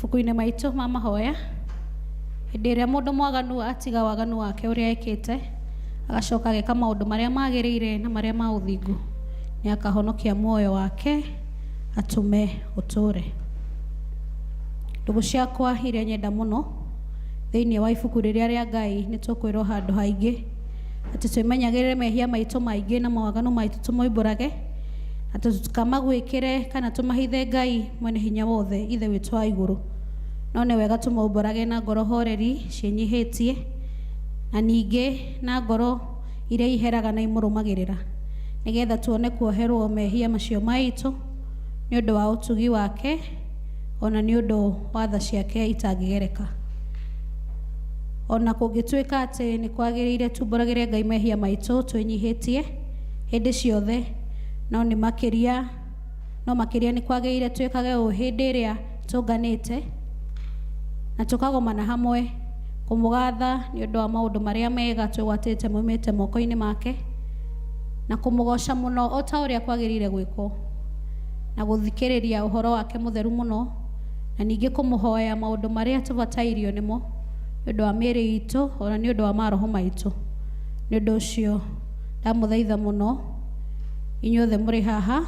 Mabuku-inĩ maitũ ma mahoya, hĩndĩ ĩrĩa mũndũ mwaganu atiga waganu wake ũrĩa ekĩte, agacoka ageka maũndũ marĩa magĩrĩire na marĩa ma ũthingu, nĩ akahonokia muoyo wake atũme ũtũũre. Ndũgũ ciakwa iria nyenda mũno, thĩinĩ wa ibuku rĩrĩa rĩa Ngai nĩ tũkwĩrwo handũ haingĩ atĩ twĩmenyagĩrĩre mehia maitũ maingĩ na mawaganu maitũ tũmoimbũrage, na tũtikamagwĩkĩre kana tũmahithe Ngai mwene hinya wothe Ithe witũ wa igũrũ. No nĩ wega tũmoumbũrage na ngoro horeri ciĩnyihĩtie, na ningĩ na ngoro iria iheraga na imũrũmagĩrĩra, nĩgetha tuone kuoherwo mehia macio maitũ nĩ ũndũ wa ũtugi wake, o na nĩ ũndũ wa tha ciake itangĩgereka. O na kũngĩtuĩka atĩ nĩ kwagĩrĩire tumbũragĩre Ngai mehia maitũ twĩnyihĩtie hĩndĩ ciothe, no nĩ makĩria no makĩria nĩ kwagĩrĩire twĩkage ũũ hĩndĩ ĩrĩa tũnganĩte na tũkagomana hamwe kũmũgatha nĩ ũndũ wa maũndũ marĩa mega twĩgwatĩte maumĩte moko-inĩ make, na kũmũgoca mũno o ta ũrĩa kwagĩrĩire gwĩkwo, na gũthikĩrĩria ũhoro wake mũtheru mũno, na ningĩ kũmũhoya maũndũ marĩa tũbatairio nĩmo nĩ ũndũ wa mĩĩrĩ itũ o na nĩ ũndũ wa maroho maitũ. Nĩ ũndũ ũcio ndamũthaitha mũno inyuothe mũrĩ haha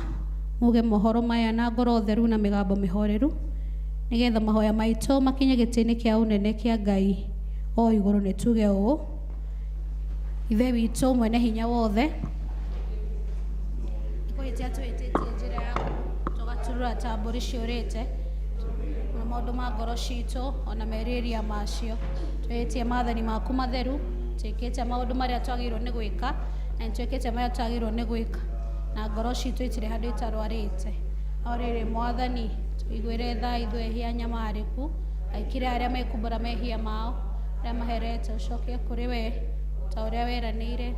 muge mohoro maya na ngoro theru na mĩgambo mĩhoreru, nĩgetha mahoya maitũ makinye gĩtĩ-inĩ kĩa ũnene kĩa Ngai o igũrũ. Nĩ tuge ũũ: Ithe witũ mwene hinya wothe, nĩ kũhĩtia tũhĩtĩtie njĩra yaku, tũgaturura ta mbũri ciũrĩte, na maũndũ ma ngoro citũ ona merirĩria macio. Twĩhĩtie maathani maku matheru, twĩkĩte maũndũ marĩa twagĩrĩirwo nĩ gwĩka, na nĩ twĩkĩte marĩa twagĩrĩirwo nĩ gwĩka, na ngoro citũ itirĩ handũ itarwarĩte. No rĩrĩ Mwathani, tũiguĩre tha ithuĩ ehia anyamarĩku, aikire arĩa mekumbũra mehia mao, arĩa maherete ũcokie kũrĩ we ta ũrĩa weranĩire.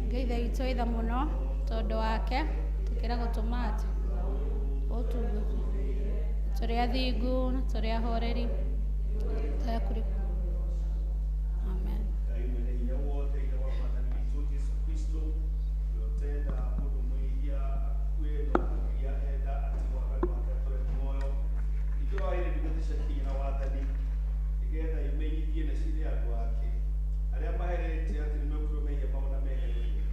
Ngai Ithe witũ wĩ tha mũno, tondũ wake tũkĩra gũtũma atĩ ũtungata. Tũrĩ athingu na tũrĩ ahoreri. Amen. Ngai mwene hinya wothe, Ithe wa Mwathani witũ Jesu Kristo, ũrĩa ũtenda mũndũ mwĩhia akue, no makĩria enda atĩ waganu wake atũre muoyo. Ningĩ waheire ndungata ciake hinya na wathani, nĩgetha imenyithie na ciĩre andũ ake arĩa maherete atĩ nĩmekũrwo mehia mao na mehererio.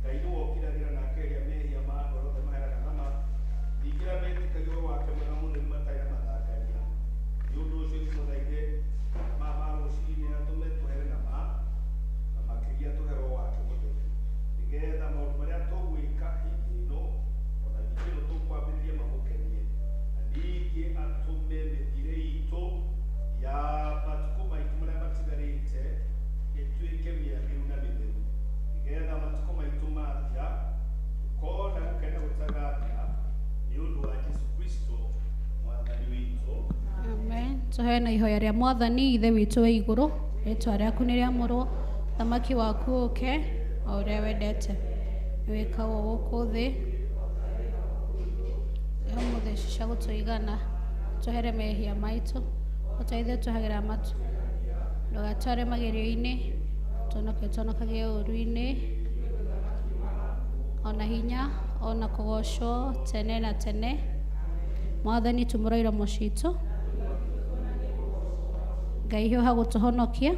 Ngai nĩwe ũkiragĩra na akeheria mehia ma andũ arĩa othe maheraga na ma, ningĩ arĩa metĩkagia ũhoro wake mwega mũno nĩ matarĩ na mathangania. Nĩ ũndũ ũcio tũmũthaithe ma ma rũcinĩ atũme tũhere na ma, na makĩria tũhe Roho wake Mũtheru, nĩgetha maũndũ marĩa tũgwĩka hĩndĩ ĩno o na wiki ĩno tũkwambĩrĩria mamũkenie, na ningĩ atũme mĩthiĩre itũ ya matukũ maitũ marĩa matigarĩte ĩtuĩke mĩagĩru na mĩtheru, nĩgetha matukũ maitũ mathira tũkona gũkena gũtagathira nĩ ũndũ wa Jesu Kristo Mwathani witũ. Amen. Tũheana ihoya rĩa Mwathani Ithe witũ wĩ igũrũ, rĩtwa rĩaku nĩ rĩamũrwo, ũthamaki waku ũke, o ũrĩa wendete nĩ wĩkagwo gũkũ thĩ. Ũmũthĩ ici cia gũtũigana, tũhere mehia maitũ, o ta ithuĩ twehagĩra matu, ndũgatware magerio-inĩ, tũhonokie ũtũhonokagie ũũru-inĩ, ona hinya, ona kũgocwo tene na tene. Mwathani tumũra iromo citũ. Ngai hiũha gũtũhonokia.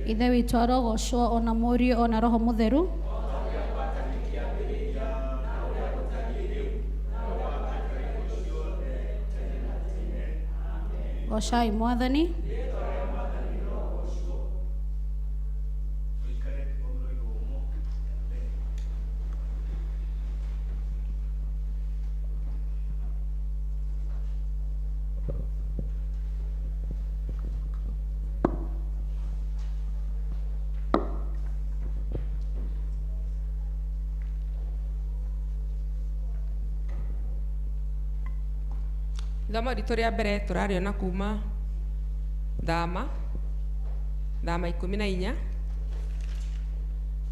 Ithe witũ arogocwo ona Mũriũ ona Roho Mũtheru. Gocai Mwathani. Tũikare tũthomere ithomo rĩa mbere. Ithomo ritũ rĩa mbere tũrarĩona kuma Thama, Thama 14,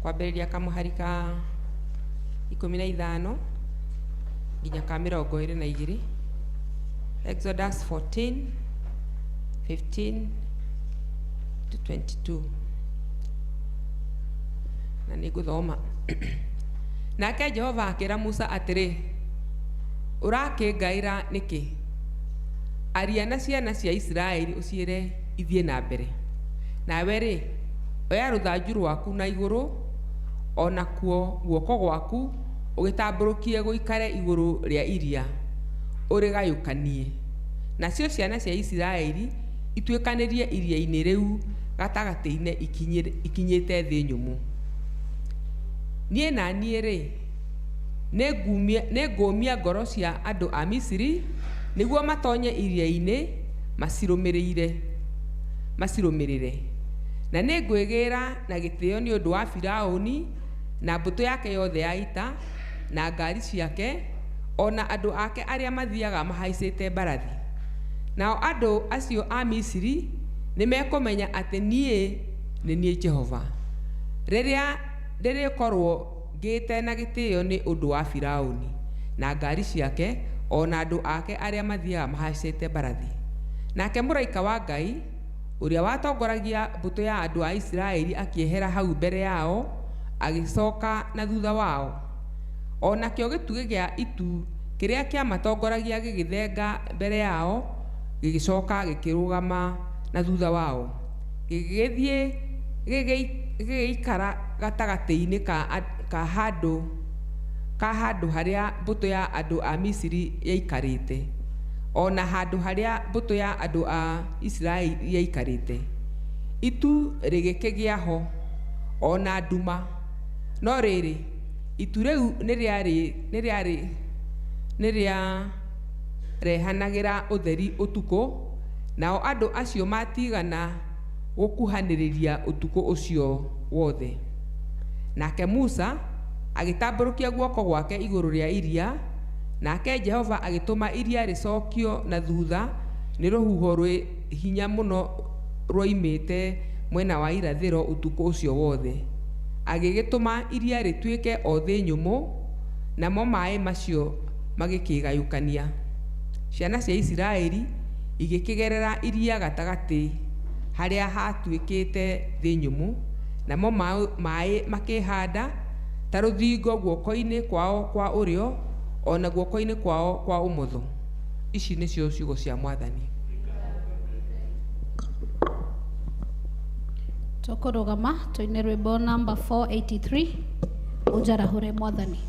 kwambĩrĩria kamũhari ka 15 nginya ka 22. Exodus 14, 15 to 22. Na nĩ ngũthoma. Nake Jehova akĩra Musa atĩrĩ, Ũrakĩngaĩra nĩkĩ? Aria na ciana cia Isiraeli ũciĩre ithiĩ na mbere. Nawe rĩ, oya rũthanju rwaku na igũrũ, o nakuo guoko gwaku ũgĩtambũrũkie gũikare igũrũ rĩa iria, ũrĩgayũkanie. Nacio ciana cia Isiraeli ituĩkanĩrie iria-inĩ rĩu gatagatĩ-inĩ ikinyĩte thĩ nyũmũ. Niĩ na niĩ rĩ, nĩngũmia ngoro cia andũ a Misiri nĩguo matonye iria-inĩ macirũmĩrĩre. Na nĩngwĩgĩĩra na gĩtĩo nĩ ũndũ wa Firaũni na mbũtũ yake yothe ya ita, na ngaari ciake, o na andũ ake arĩa mathiaga mahaicĩte mbarathi. Nao andũ acio a Misiri nĩmekũmenya atĩ niĩ nĩ niĩ Jehova, rĩrĩa ndĩrĩkorwo ngĩĩte na gĩtĩo nĩ ũndũ wa Firaũni na ngaari ciake, o na andũ ake arĩa mathiaga mahaicĩte mbarathi. Nake mũraika wa Ngai ũrĩa watongoragia mbũtũ ya andũ a Isiraeli akĩehera hau mbere yao, agĩcoka na thutha wao. O nakĩo gĩtugĩ gĩa itu kĩrĩa kĩamatongoragia gĩgĩthenga mbere yao, gĩgĩcoka gĩkĩrũgama na thutha wao, gĩgĩthiĩ gĩgĩikara gatagatĩ-inĩ ka handũ harĩa mbũtũ ya andũ a Misiri yaikarĩte, o na handũ harĩa mbũtũ ya andũ a Isiraeli yaikarĩte. Itu rĩgĩkĩgĩa ho, o na nduma, no rĩrĩ, itu rĩu nĩrĩarehanagĩra ũtheri ũtukũ, nao andũ acio matigana gũkuhanĩrĩria ũtukũ ũcio wothe. Nake Musa agĩtambũrũkia guoko gwake igũrũ rĩa iria, nake Jehova agĩtũma iria rĩcokio na thutha nĩ rũhuho rwĩ hinya mũno ruoimĩte mwena wa irathĩro ũtukũ ũcio wothe. Agĩgĩtũma iria rĩtuĩke o thĩ nyũmũ, namo maĩ macio magĩkĩgayũkania. Ciana cia Isiraeli igĩkĩgerera iria gatagatĩ harĩa hatuĩkĩte thĩ nyũmũ, namo maĩ makĩhanda ta rũthingo guoko-inĩ kwao kwa ũrĩo, o na guoko-inĩ kwao kwa ũmotho. Ici nĩcio ciugo cia Mwathani. Tũkũrũgama tũine rwĩmbo namba 483, Ũnjarahũre Mwathani.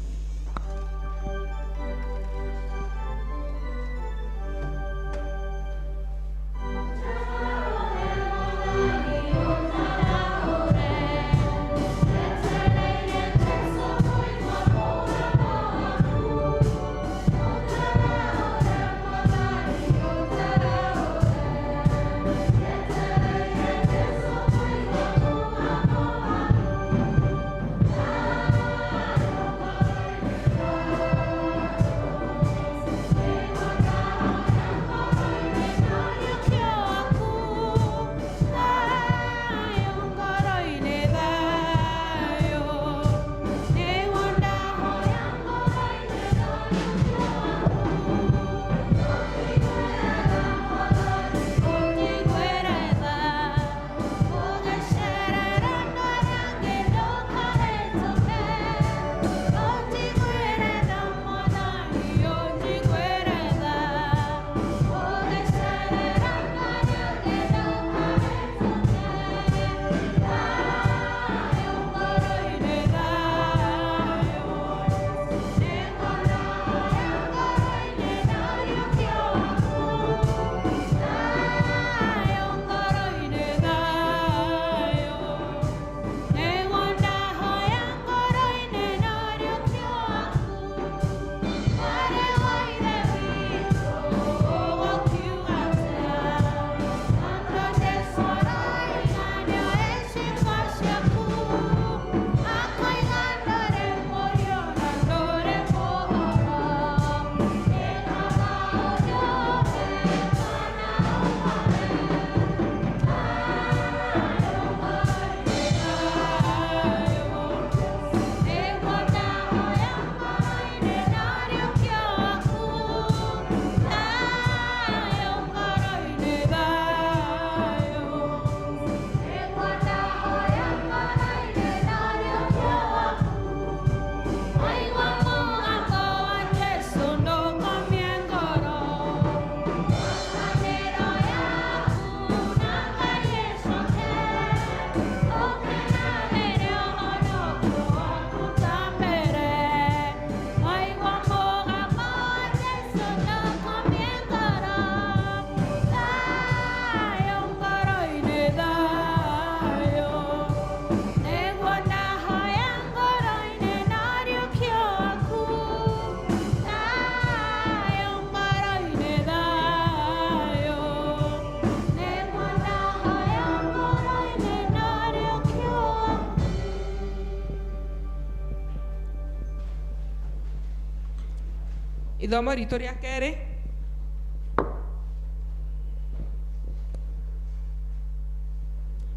Ithomo ritũ rĩa kerĩ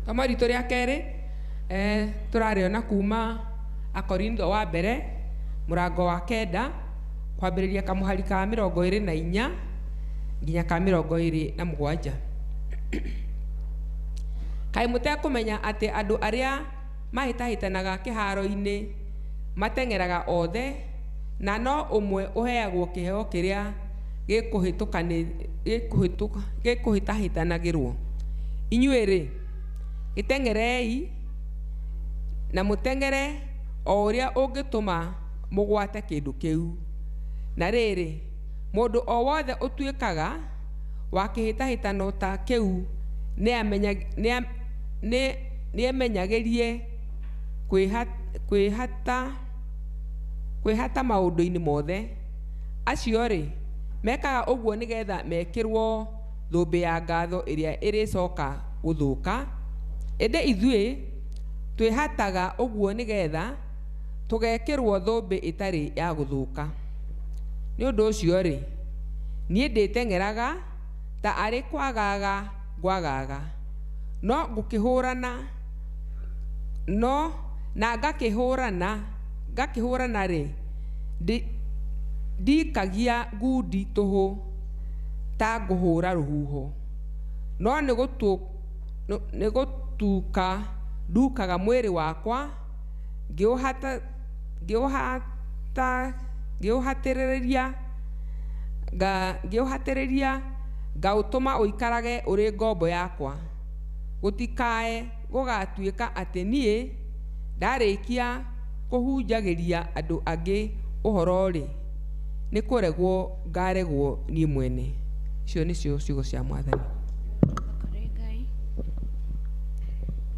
ithomo ritũ rĩa kerĩ tũrarĩona kuma Akorintho wa mbere mũrango wa kenda kwambĩrĩria kamũhari ka 24 nginya ka 27. Kaĩ mũtekũmenya atĩ andũ arĩa mahĩtahĩtanaga kĩharo-inĩ mateng'eraga othe, na no ũmwe ũheagwo kĩheo kĩrĩa gĩkũhĩtahĩtanagĩrwo? Inyuĩ-rĩ, gĩteng'erei na mũteng'ere o ũrĩa ũngĩtũma mũgwate kĩndũ kĩu. Na rĩrĩ, mũndũ o wothe ũtuĩkaga wa kĩhĩtahĩtano ta kĩu nĩemenyagĩrie kwĩhata maũndũ-inĩ mothe. Acio-rĩ, mekaga ũguo nĩgetha mekĩrwo thũmbĩ ya ngatho ĩrĩa ĩrĩcoka gũthũka, ĩndĩ ithuĩ twĩhataga ũguo nĩgetha tũgekĩrwo thũmbĩ ĩtarĩ ya gũthũka. Nĩ ũndũ ũcio-rĩ, niĩ ndĩteng'eraga ta arĩ kwagaga ngwagaga, no ngũkĩhũrana no na ngakĩhũrana rĩ, ndikagia ngundi tũhũ ta ngũhũra rũhuho, no nĩ gũtuka ndukaga mwĩrĩ wakwa ngĩũhatĩrĩria ngaũtũma ũikarage ũrĩ ngombo yakwa, gũtikae gũgatuĩka atĩ niĩ ndarĩkia kũhunjagĩria andũ angĩ ũhoro-rĩ, nĩ kũregwo ngaregwo niĩ mwene. Icio nĩcio ciugo cia Mwathani.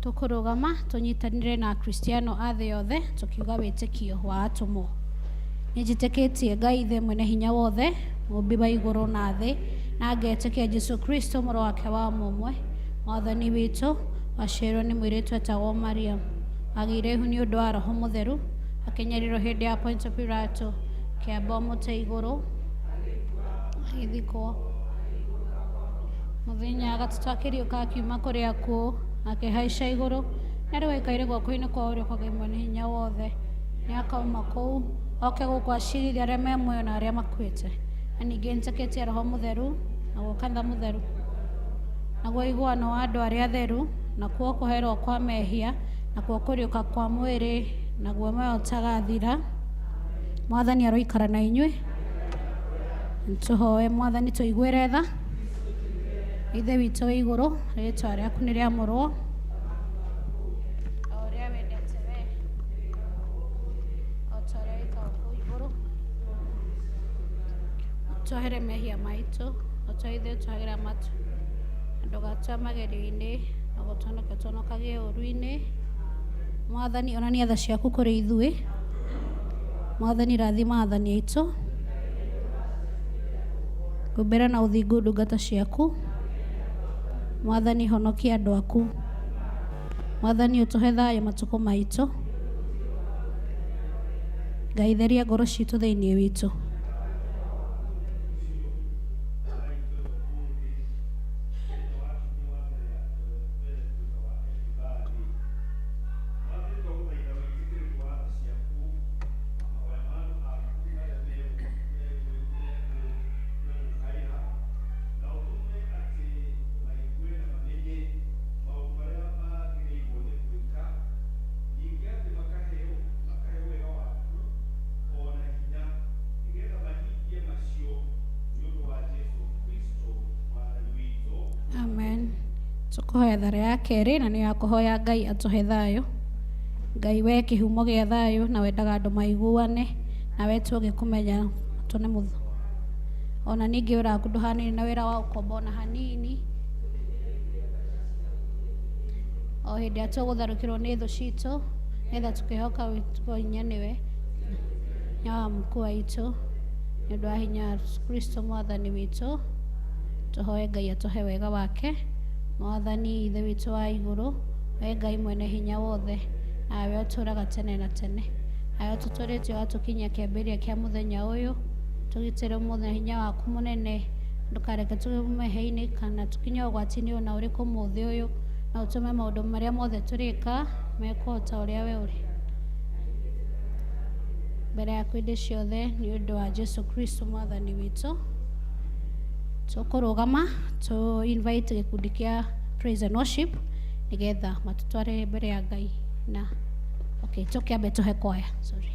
Tũkũrũgama tũnyitanĩre na Akristiano a thĩ yothe tũkiuga wĩtĩkio wa atũmwo. Nĩnjĩtĩkĩtie Ngai Ithe mwene hinya wothe, mũmbi wa igũrũ na thĩ, na ngetĩkia Jesũ Kristo mũrũ wake wa mũmwe, Mwathani witũ, waciarirwo nĩ mũirĩtu etagwo Maria, agĩire ihu nĩ ũndũ wa Roho Mũtheru, akĩnyarirwo hĩndĩ ya Pontio Pilato, akĩambwo mũtĩ igũrũ, agĩthikwo. Mũthenya wa gatatũ akĩriũka akiuma kũrĩ akuũ, akĩhaica igũrũ, na rĩu aikaire guoko-inĩ kwa ũrĩo kwa Ngai mwene hinya wothe. Nĩ akauma kũu oke gũkũ acirithie arĩa me muoyo na arĩa makuĩte. Na ningĩ nĩnjĩtĩkĩtie Roho Mũtheru, naguo kanitha mũtheru, naguo ũiguano wa andũ arĩa atheru, nakuo kũherwo kwa mehia, nakuo kũriũka kwa mwĩrĩ, naguo muoyo ũtagathira. Mwathani aroikara na inyuĩ. Tũhoe Mwathani tũiguĩre tha. Ithe witũ wĩ igũrũ, rĩtwa rĩaku nĩ rĩamũrwo, o ũrĩa wendete we, o ta ũrĩa wĩkaga kũu igũrũ. Tuohere mehia maitũ, o ta ithuĩ tuohagĩra matu, na ndũgatũe magerio-inĩ, na gũtũhonokia tũhonokagie ũũru-inĩ. Mwathani onania tha ciaku kũrĩ ithuĩ. Mwathani rathima athani aitũ. Humbĩra na ũthingu ndungata ciaku. Mwathani honokia andũ aku. Mwathani ũtũhe thayũ matukũ maitũ. Ngai theria ngoro citũ thĩinĩ witũ. Amen. Tũkũhoya thara ya kerĩ na nĩ ya kũhoya Ngai atũhe thayũ. Ngai we kĩhumo gĩa thayũ na wendaga andũ maiguane, nawe tũngĩkũmenya tũne mũthũ. Ona ningĩ wĩra waku ndũhanaine na wĩra wa ũkombo ona hanini. O hĩndĩ ĩrĩa tũgũtharũkĩrwo nĩ thũ citũ, nĩgetha tũkĩhoka wĩtwo hinya nĩwe, hinya wa mũkua witũ, nĩ ũndũ wa hinya wa Kristo Mwathani witũ. Tũhoe Ngai atũhe wega wake. Mwathani Ithe witũ wa igũrũ, we Ngai mwene hinya wothe, nawe ũtũũraga tene na tene. Nawe ũtũtũrĩtie ũgatũkinyia kĩambĩrĩria kĩa mũthenya ũyũ. Tũgitĩre ũmũthĩ na hinya waku mũnene, ndũkareke tuume hei-inĩ kana tũkinye ũgwati-inĩ ona ũrĩkũ ũmũthĩ ũyũ, na ũtũme maũndũ marĩa mothe tũrĩka mekwo ta ũrĩa we ũrĩ mbere yaku hĩndĩ ciothe, nĩ ũndũ wa Jesu Kristo mwathani witũ. Tũkũrũgama tũ invite gĩkundi kĩa praise and worship nĩgetha matũtware mbere ya Ngai na okay, tũkĩambe tũhe kwaya, sorry.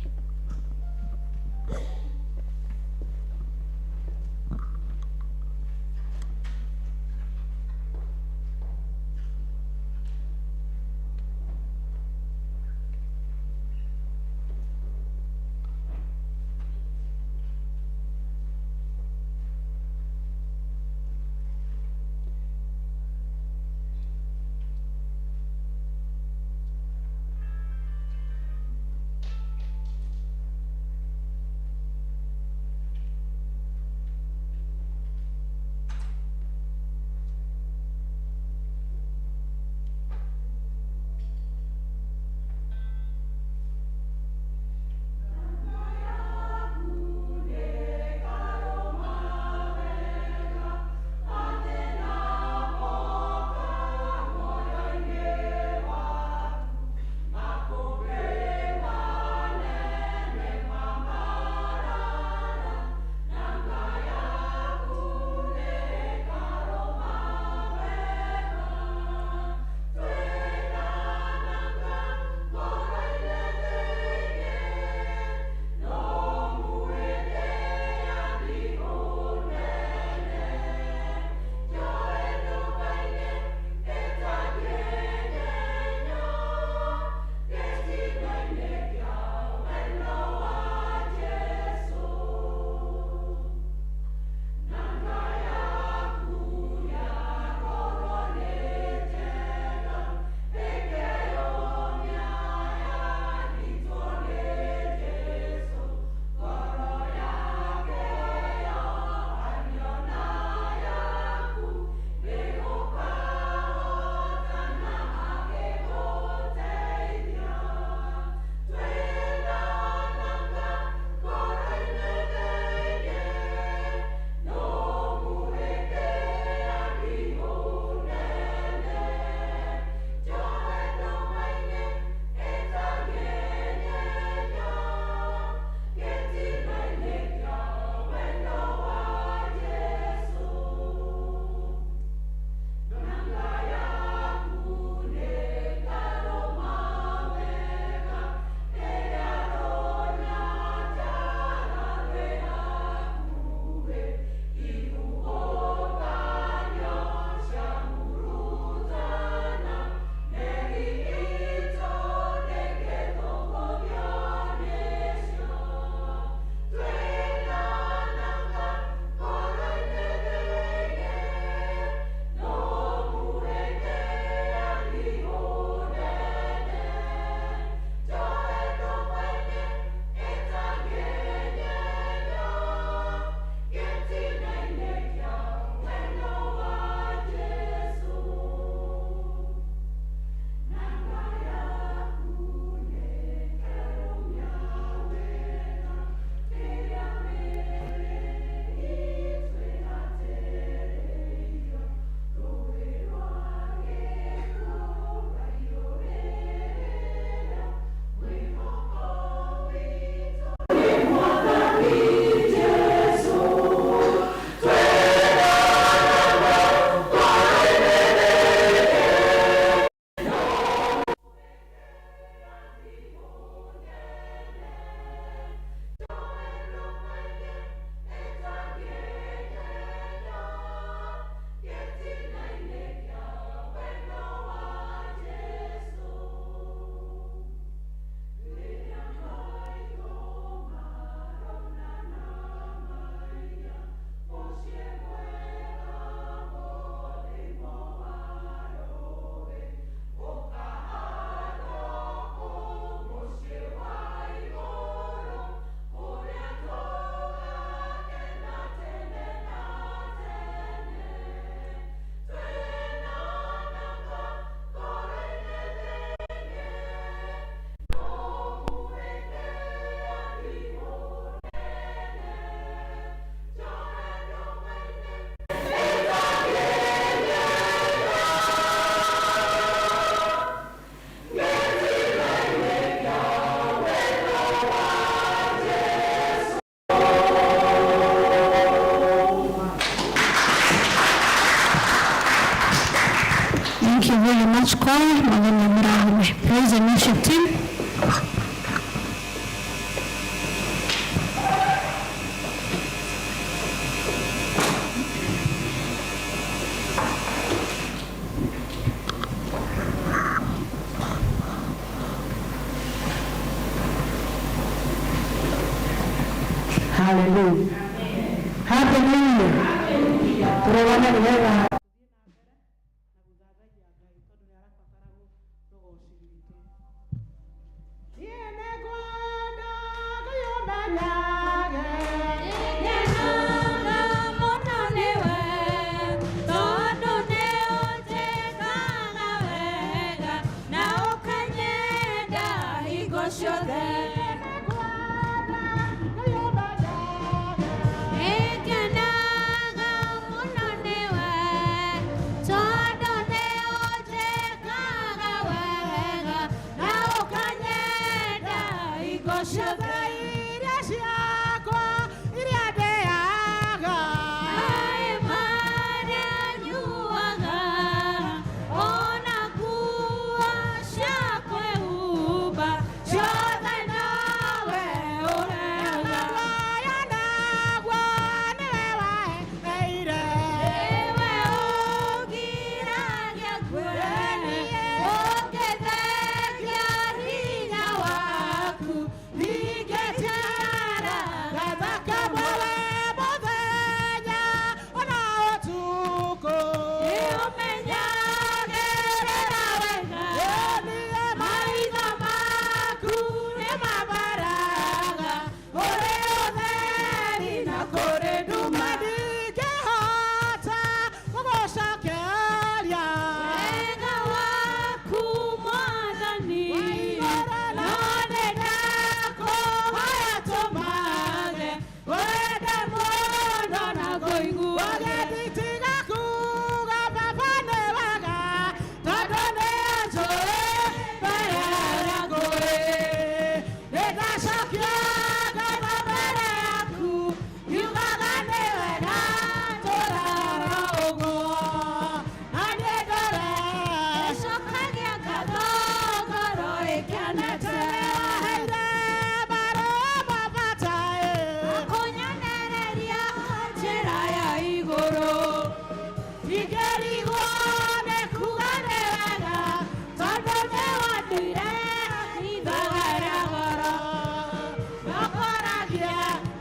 Nawe Mwathani amũrathime. Praise and worship team. Hallelujah. Hallelujah. Tũrogane nĩgetha Ngenaga mũno nĩwe, tondũ nĩũnjĩkaga wega, na ũkanyenda hingo ciothe. Ngenaga mũno nĩwe, tondũ nĩũnjĩkaga wega, na ũkanyenda hingo ciothe. Iria ciakwa iria ndĩaga. Maĩ marĩa nyuaga, ona nguo cia kwĩhumba, ciothe nowe ũheaga. Muoyo naguo nĩwe waheire. Nĩwe ũngiragia ngwe, ũngĩthengia hinya waku, ndingĩtigara. Gathaka mwawe mũthenya ona ũtukũ. Nĩũmenyagĩrĩra wega, maitho maku nĩmabaraga, kũrĩ ũtheri na kũrĩ nduma. Ndingĩhota gũgũcokeria. Wega waku Mwathani, no nĩndakũhoya tũmage wende mũno na kũiguage. Wagendi tiga kuga baba nĩ wega, tondũ nĩanjũĩ mbere ya ngũĩ. Nĩndacokia ngatho mbere yaku, ngiugaga nĩ wega tũrara ũguo. Na niĩ ndore Ĩcokagia ngatho ngoro ĩkenete. waheire marũa ma bata ĩ. Kũnyonereria njĩra ya igũrũ. Ndingĩrigwo nĩ kuga nĩ wega, tondũ nĩwanduire ithaga rĩa goro. Ndokoragia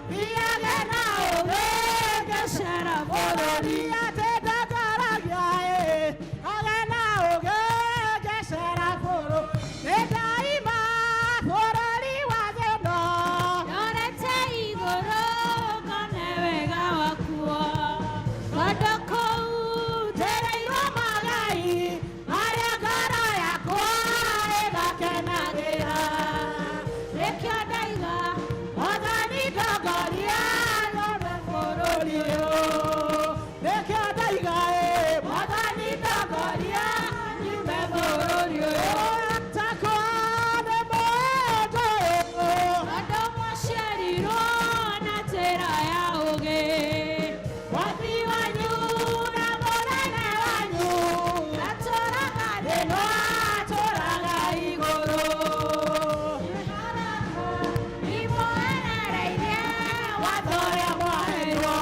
thiage na ũũgĩ ngĩcera bũrũri. Atĩ ndakaragia ĩ, age na ũũgĩ ngĩcera bũrũri. Nĩndaima bũrũri wa thĩno. Ndorete igũrũ ngone wega wakuo, tondũ kũu Njereirwo magai marĩa ngoro yakwa ĩgakenagĩra. nĩkĩo ndaiga Mwathani ndongoria nyone bũrũri ũyũ. Nĩkĩo ndaiga ĩ, Mwathani ndongoria nyume bũrũri ũyũ. Takwa nĩ mũndũ ũyũ. Tondũ mwaciarirwo na njĩra ya ũũgĩ. Mwathi wanyu na mũnene wanyu. Atũraga thĩ Ĩno atũraga igũrũ. Imwerereirie Watho ũrĩa mwaheirwo.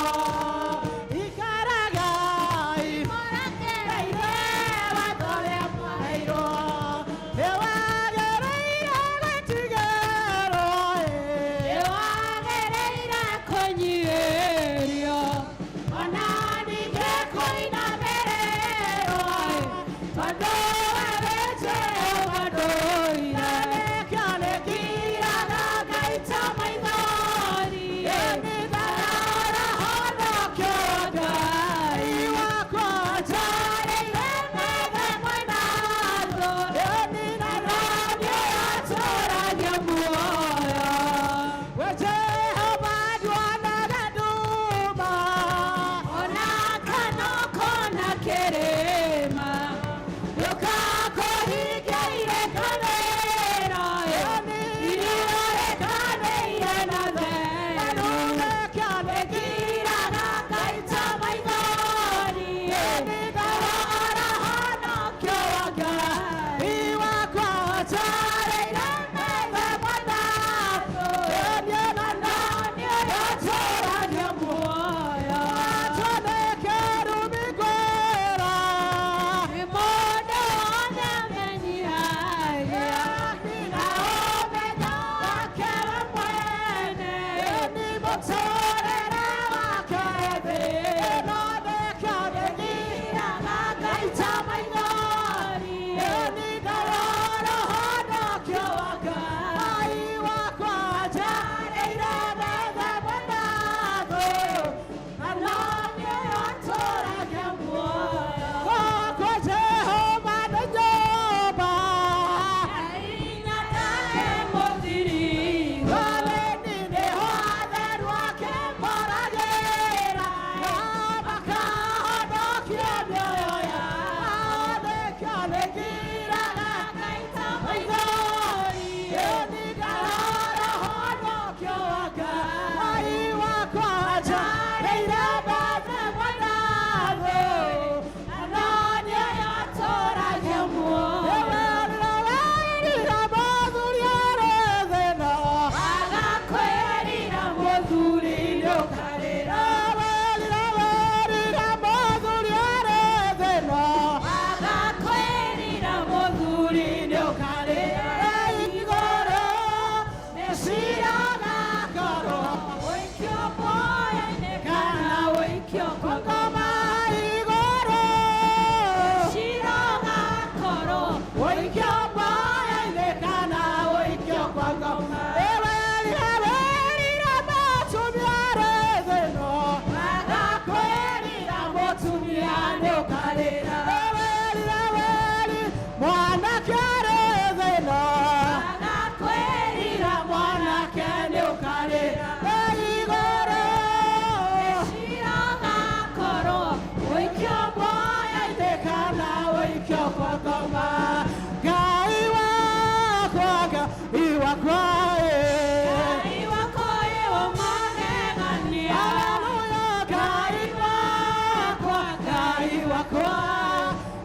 wakwa,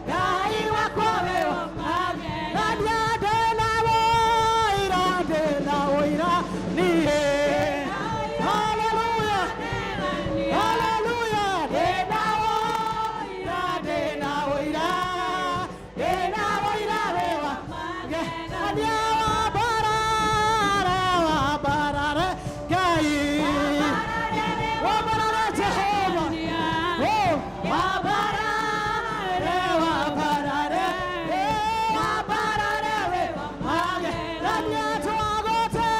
Ngai wakwa wĩ wa magegania. Ndĩna ũira, ndĩna ũira niĩ. Hallelujah, hallelujah. Ndĩna ũira, ndĩna ũira, ndĩna ũira wĩ wa magegania. Wambarare, wambarare Ngai, wambarare Jehova. Oh, wambarare, wambarare, eh, wambarare wĩ wa magegania. Twagũtĩa,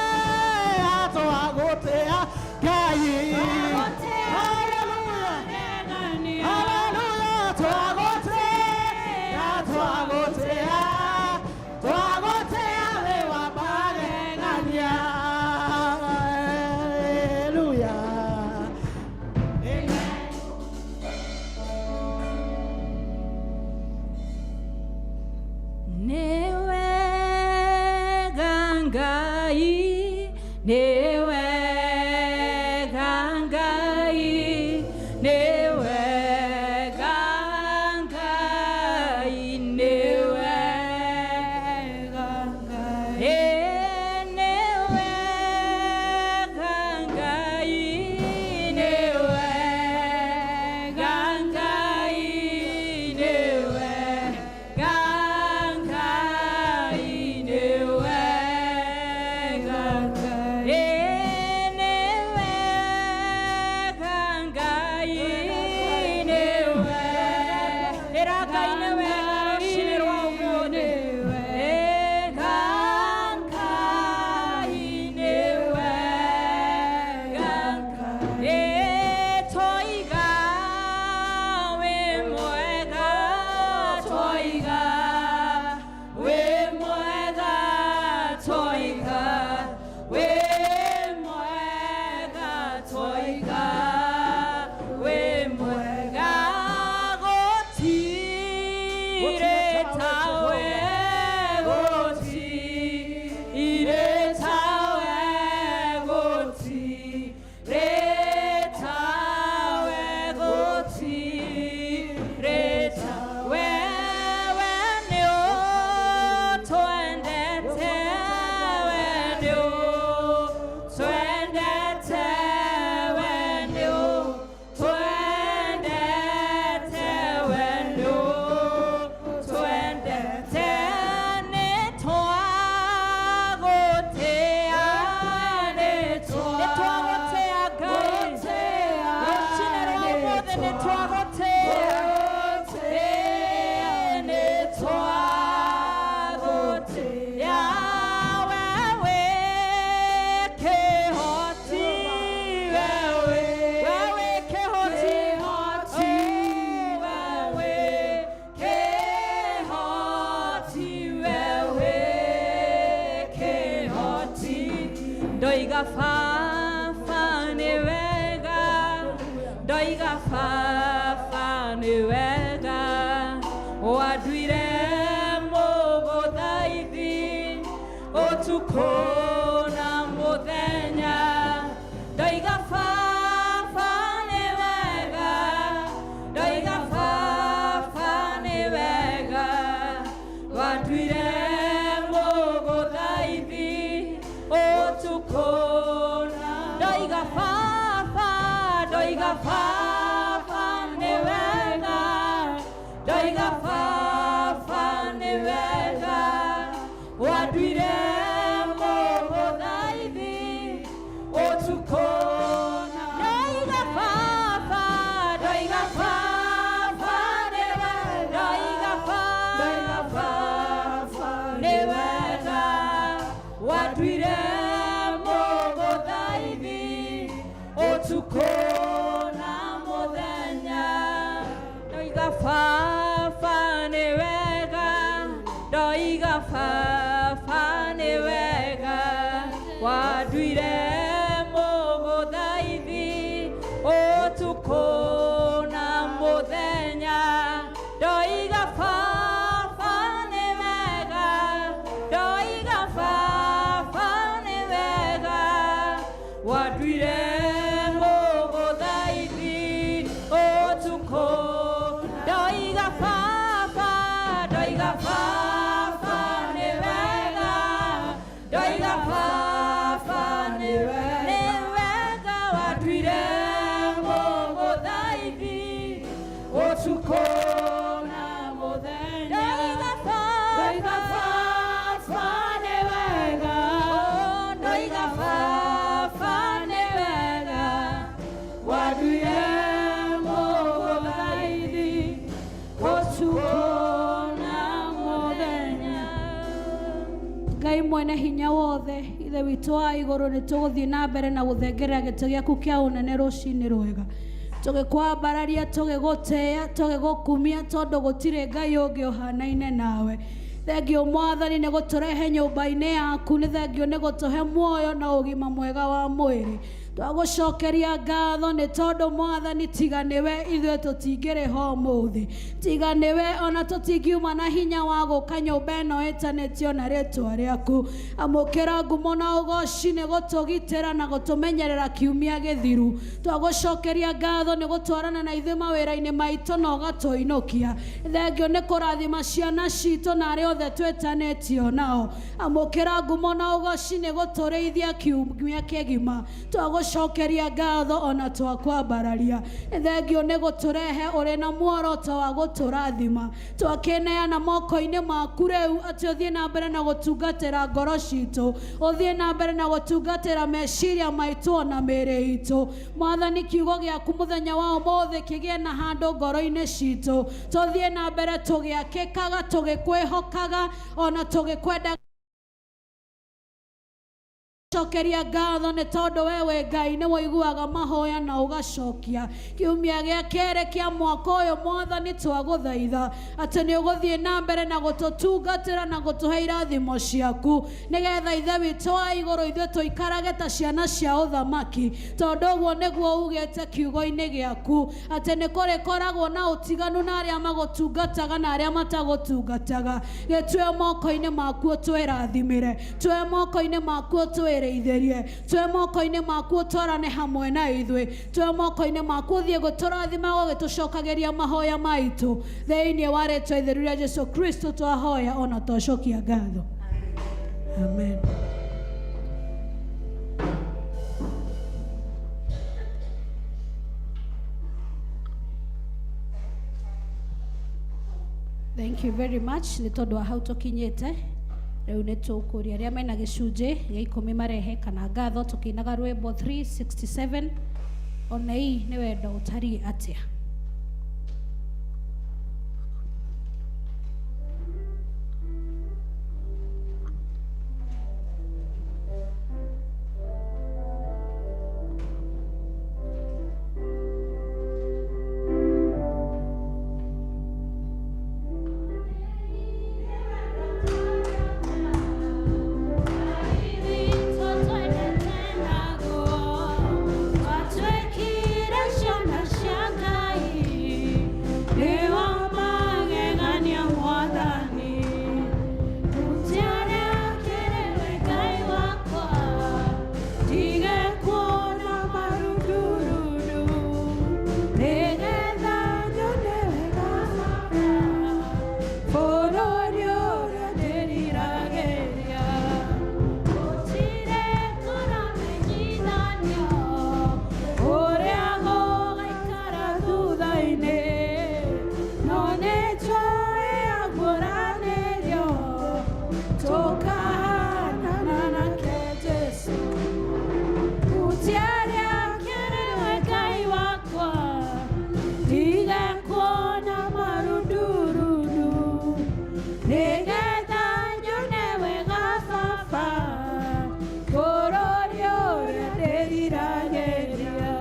twagũtĩa Ngai. Hallelujah, hallelujah. Twagũtĩa, twagũtĩa, twagũtĩa wĩ wa magegania. Hallelujah. Amen. Nĩ wega Ngai, nĩ wega Ngai, nĩ wega Ngai, nĩ wega Ngai. Ĩ, nĩ wega Ngai, nĩ wega Ngai, nĩ wega Ngai, nĩ wega Ngai. Ĩ, nĩ wega Ngai, nĩ wega. Ĩra Ngai nĩ wega rũcinĩ rwa ũmũthĩ. Wega Ngai, nĩ wega Ngai. Ĩ, twoiga wĩ mwega, twoiga wĩ mwega, twoiga wĩ mwega, twoiga wĩ mwega. Gũtirĩ tawe, gũtirĩ tawe, gũtirĩ tawe, gũtirĩ tawe. We nĩ ũtwendete, we nĩ ũtwendete, we nĩ ũtwendete, we nĩ ũtwendete. Nĩ twagũtĩa, nĩ twagũtĩa Ngai. Rũcinĩ rwa ũmũthĩ nĩ twagũtĩa. Ĩ, nĩ twagũtĩa. We wĩ kĩhoti, we wĩ kĩhoti, we wĩ kĩhoti, we wĩ kĩhoti. Ndoiga baba nĩ wega, ndoiga baba nĩ wega, wanduire mũgũthaithi ũtukũ na mũthenya. Ndoiga baba nĩ wega, ndoiga baba nĩ wega, wanduire mũgũthaithi ũtukũ na. Ndoiga baba, ndoiga baba nĩ wega, ndoiga baba nĩ wega, wanduire mũgũthaithi ũtukũ na. Ndoiga baba, ndoiga baba nĩ wega, ndoiga baba nĩ wega, wanduire mũgũthaithi ũtukũ na mũthenya. Ndoiga baba nĩ wega, ndoiga baba nĩ wega, wanduire mũgũthaithi ũtukũ na mũthenya. Ndoiga baba nĩ wega, ndoiga baba nĩ wega, wanduire mũgũthaithi ũtukũ. Ndoiga Nduire mũgũthaithi ũtukũ na mũthenya. Ngai mwene hinya wothe, ithe witũ wa igũrũ, nĩ tũgũthiĩ na mbere na gũthengerera gĩtĩ gĩaku kĩa ũnene rũcinĩ rwega, tũgĩkwambararia, tũgĩgũtĩĩa, tũgĩgũkumia, tondũ gũtirĩ Ngai ũngĩ ũhanaine nawe. Thengio Mwathani nĩ gũtũrehe nyũmba-inĩ yaku, nĩ thengio nĩ gũtũhe muoyo na ũgima mwega wa mwĩrĩ. Twagũcokeria ngatho nĩ tondũ Mwathani, tiga nĩwe ithuĩ tũtingĩrĩ ho ũmũthĩ, tiga nĩwe ona tũtingiuma na hinya wa gũka nyũmba ĩno ĩtanĩtio na rĩtwa rĩaku. Amũkĩra ngumo na ũgoci nĩ gũtũgitĩra na gũtũmenyerera kiumia gĩthiru. Twagũcokeria ngatho nĩ gũtwarana na ithuĩ mawĩra-inĩ maitũ na ũgatũinũkia. Thengio nĩ kũrathima ciana citũ na arĩa othe twĩtanĩtio nao. Amũkĩra ngumo na ũgoci nĩ gũtũrĩithia kiumia kĩgima. Twagũcokeria ngatho ona twakwambararia. Thengio nĩ gũtũrehe ũrĩ na muoroto wa gũtũrathima. Twakĩneana moko-inĩ maku rĩu atĩ ũthiĩ na mbere na gũtungatĩra ngoro citũ, ũthiĩ na mbere na gũtungatĩra meciria maitũ ona mĩĩrĩ itũ. Mwathani, kiugo gĩaku mũthenya wa ũmũthĩ kĩgĩe na handũ ngoro-inĩ citũ, tũthiĩ na mbere tũgĩakĩkaga, tũgĩkwĩhokaga ona tũgĩkwenda. Cokeria ngatho nĩ tondũ we wĩ Ngai nĩ woiguaga mahoya na ũgacokia. Kiumia gĩa kerĩ kĩa mwaka ũyũ, Mwathani, twagũthaitha atĩ nĩ ũgũthiĩ na mbere na gũtũtungatĩra na gũtũhe irathimo ciaku, nĩgetha ithe witũ wa igũrũ ithuĩ tũikarage ta ciana cia ũthamaki, tondũ ũguo nĩguo ugĩte kiugo-inĩ gĩaku atĩ nĩ kũrĩkoragwo na ũtiganu na arĩa magũtungataga na arĩa matagũtungataga. Gĩtue moko-inĩ maku ũtwĩrathimĩre, tue moko-inĩ maku ũtwĩrĩithĩrie, tue moko-inĩ maku ũtwarane hamwe na ithuĩ, tue moko-inĩ maku ũthiĩ gũtũrathima gũgĩtũcokagĩria mahoya maitũ. Thĩinĩ wa rĩtwa itheru rĩa Jesu Kristo twahoya ona twacokia ngatho, amen. Thank you very much nĩ tondũ wa hau tũkinyĩte rĩu. Nĩ tũkũria arĩa mena gĩcunjĩ gĩa 10 marehe kana ngatho, tũkĩinaga rwĩmbo 367, ona ii nĩ wendo ũtariĩ atĩa. Twatwekire ciana cia Ngai, nĩ wa magegania Mwathani. Gũtiarekĩrĩre Ngai wakwa, ndige kuona marundurundu, nĩgetha nyone wega Baba, bũrũri ũrĩa ndĩriragĩria. Gũtirĩ kũramenyithanio ũrĩa gũgaikara thutha-inĩ, no nĩnjũĩ aguũranĩrio tũkahanana nake Jesũ. Gũtiarekĩrĩre Ngai wakwa, ndige kuona marundurundu, nĩgetha nyone wega Baba, bũrũri ũrĩa ndĩriragĩria.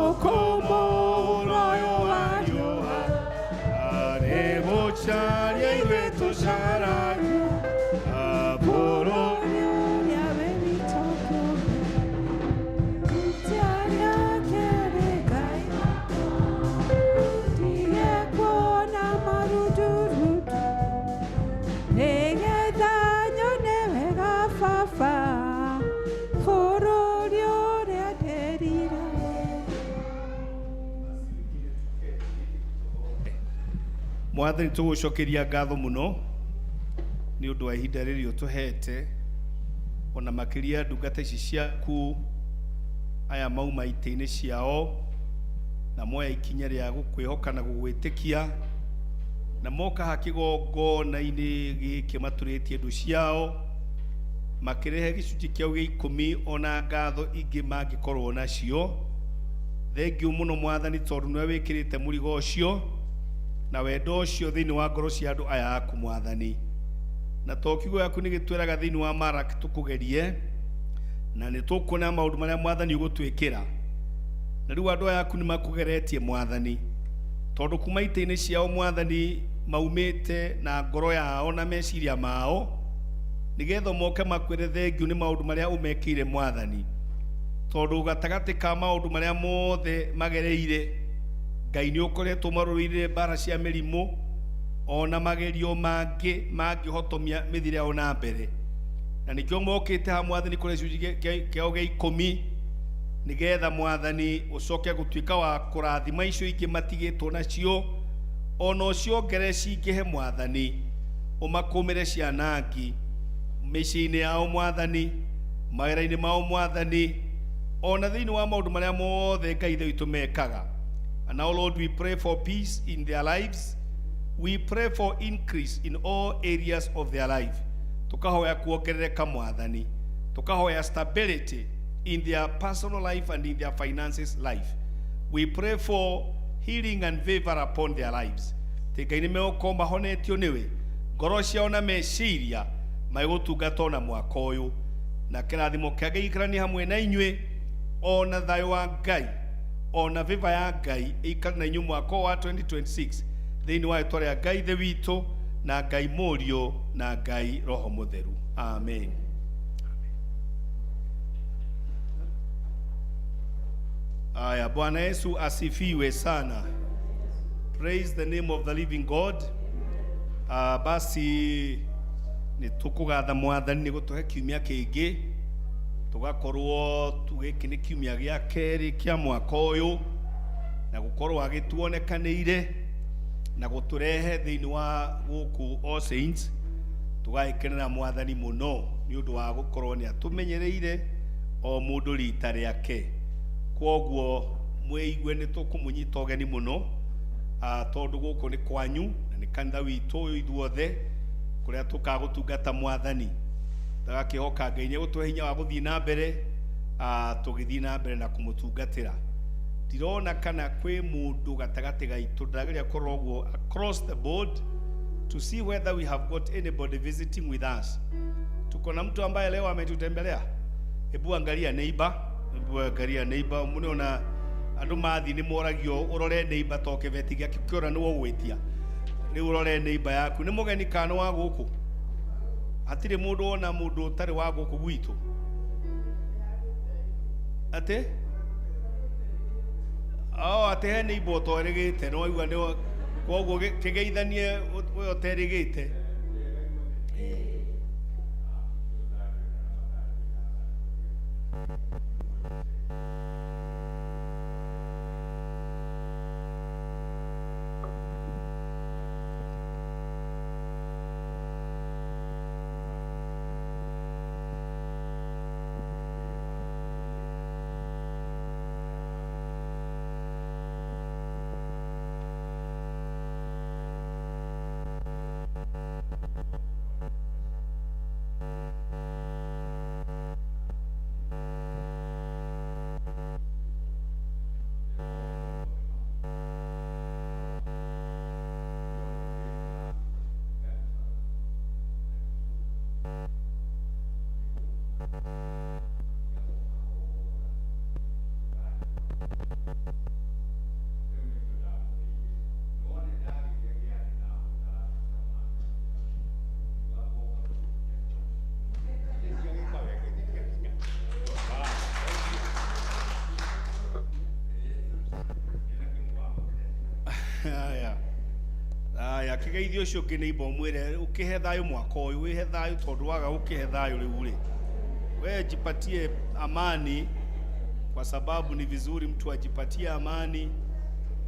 Ũkũmũroyo wa riũa arĩgũcaria ithuĩ tũcaragia bũrũri. Ũrĩa we witũ kĩũmbe, gũtiarekĩrĩre Ngai ndige kuona marundurundu, nĩgetha nyone wega Baba, bũrũri ũrĩa ndĩriragĩria. Mwathani, tũgũcokeria ngatho mũno nĩ ũndũ wa ihinda rĩrĩ ũtũhete, ona makĩria ndungata ici ciaku aya mauma itĩ-inĩ ciao na moya ikinya rĩa gũkwĩhoka na gũgwĩtĩkia na moka ha kĩgongona-inĩ gĩkĩ matũrĩtie ndũ ciao. Makĩrehe gĩcunjĩ kĩao gĩa ikũmi ona ngatho ingĩ mangĩkorwo nacio. Thengiũ mũno Mwathani, tondũ nĩwe wĩkĩrĩte mũrigo ũcio na wendo ũcio thĩinĩ wa ngoro cia andũ aya aku Mwathani. Na to kiugo gĩaku nĩ gĩtwĩraga thĩinĩ wa Maraki tũkũgerie, na nĩ tũkuona maũndũ marĩa Mwathani ũgũtwĩkĩra. Na rĩu andũ aya aku nĩ makũgeretie Mwathani, tondũ kuma itĩ-inĩ ciao Mwathani maumĩte na ngoro yao na meciria mao, nĩgetha moke makwĩre thengiũ nĩ maũndũ marĩa ũmekĩire Mwathani. Tondũ gatagatĩ ka maũndũ marĩa mothe magereire, Ngai nĩ ũkoretwo marũĩrĩire mbara cia mĩrimũ ona magerio mangĩ mangĩhotomia mĩthiĩre yao na mbere. Na nĩkĩo mokĩte haha Mwathani kũrĩa gĩcunjĩ kĩao gĩa ikũmi, nĩgetha Mwathani ũcoke gũtuĩka wa kũrathima icio ingĩ matigĩtwo nacio, ona ũciongerere cingĩhe Mwathani, ũmakũmĩre cianangi mĩciĩ-inĩ yao Mwathani, mawĩra-inĩ mao Mwathani, ona thĩinĩ wa maũndũ marĩa mothe Ngai Ithe witũ mekaga. And now Lord, we pray for peace in their lives. We pray for increase in all areas of their life. Tukahoya kuongerereka Mwathani, tukahoya stability in their personal life and in their finances life. We pray for healing and favor upon their lives. Atĩ Ngai nĩ megũkorwo mahonetio nĩwe, ngoro ciao na meciria magĩgũtungata ona mwaka ũyũ. Na kĩrathimo kĩa Ngai gĩikaranie hamwe na inyuĩ, ona thayũ wa Ngai, ona favor ya Ngai ĩikare na inyuĩ mwaka ũyũ wa 2026, thĩinĩ wa rĩtwa rĩa Ngai Ithe witũ na Ngai Mũriũ na Ngai Roho Mũtheru. Amen. Aya, Bwana Yesu asifiwe sana. Praise the name of the living God. Basi nĩ tũkũgatha Mwathani nĩ gũtũhe kiumia kĩngĩ, tũgakorwo gĩkĩ nĩ kiumia gĩa kerĩ kĩa mwaka ũyũ, na gũkorwo agĩtuonekanĩire na gũtũrehe thĩinĩ wa gũkũ All Saints. Tũgagĩkenera Mwathani mũno nĩ ũndũ wa gũkorwo nĩ atũmenyereire o mũndũ rita rĩake. Kwoguo mwĩigue nĩ tũkũmũnyita ũgeni mũno, tondũ gũkũ nĩ kwanyu na nĩ kanitha witũ ũyũ ithuothe, kũrĩa tũkaga gũtungata Mwathani. Tũgakĩhoka Ngai nĩ egũtũhe hinya wa gũthiĩ na mbere, tũgĩthiĩ na mbere na kũmũtungatĩra. Ndirona kana kwĩ mũndũ gatagatĩ gaitũ, ndĩrageria kũrora ũguo across the board to see whether we have got anybody visiting with us. Tuko na mtu ambaye leo ametutembelea? Hebu angalia neighbor, hebu angalia neighbor, mũnĩona andũ mathiĩ nĩ moragio ũrore neighbor to kĩbeti gĩake kĩora nĩwe ũgwĩtia. Rĩu ũrore neighbor yaku, nĩ mũgeni kana nĩ wa gũkũ? Hatirĩ mũndũ wona mũndũ ũtarĩ wa gũkũ gwitũ? Atĩ? Oh, atĩ he neighbor ũterĩgĩte, nĩ waigua nĩ koguo kĩgeithanie ũyũ ũterĩgĩte. Aya. Aya, kĩgeithio ũcio ũngĩ neighbor ũmwĩre ũkĩhe thayũ mwaka ũyũ, wĩhe thayũ tondũ waga gũkĩhe thayũ rĩu rĩ. We jipatie amani, kwa sababu ni vizuri mtu ajipatie amani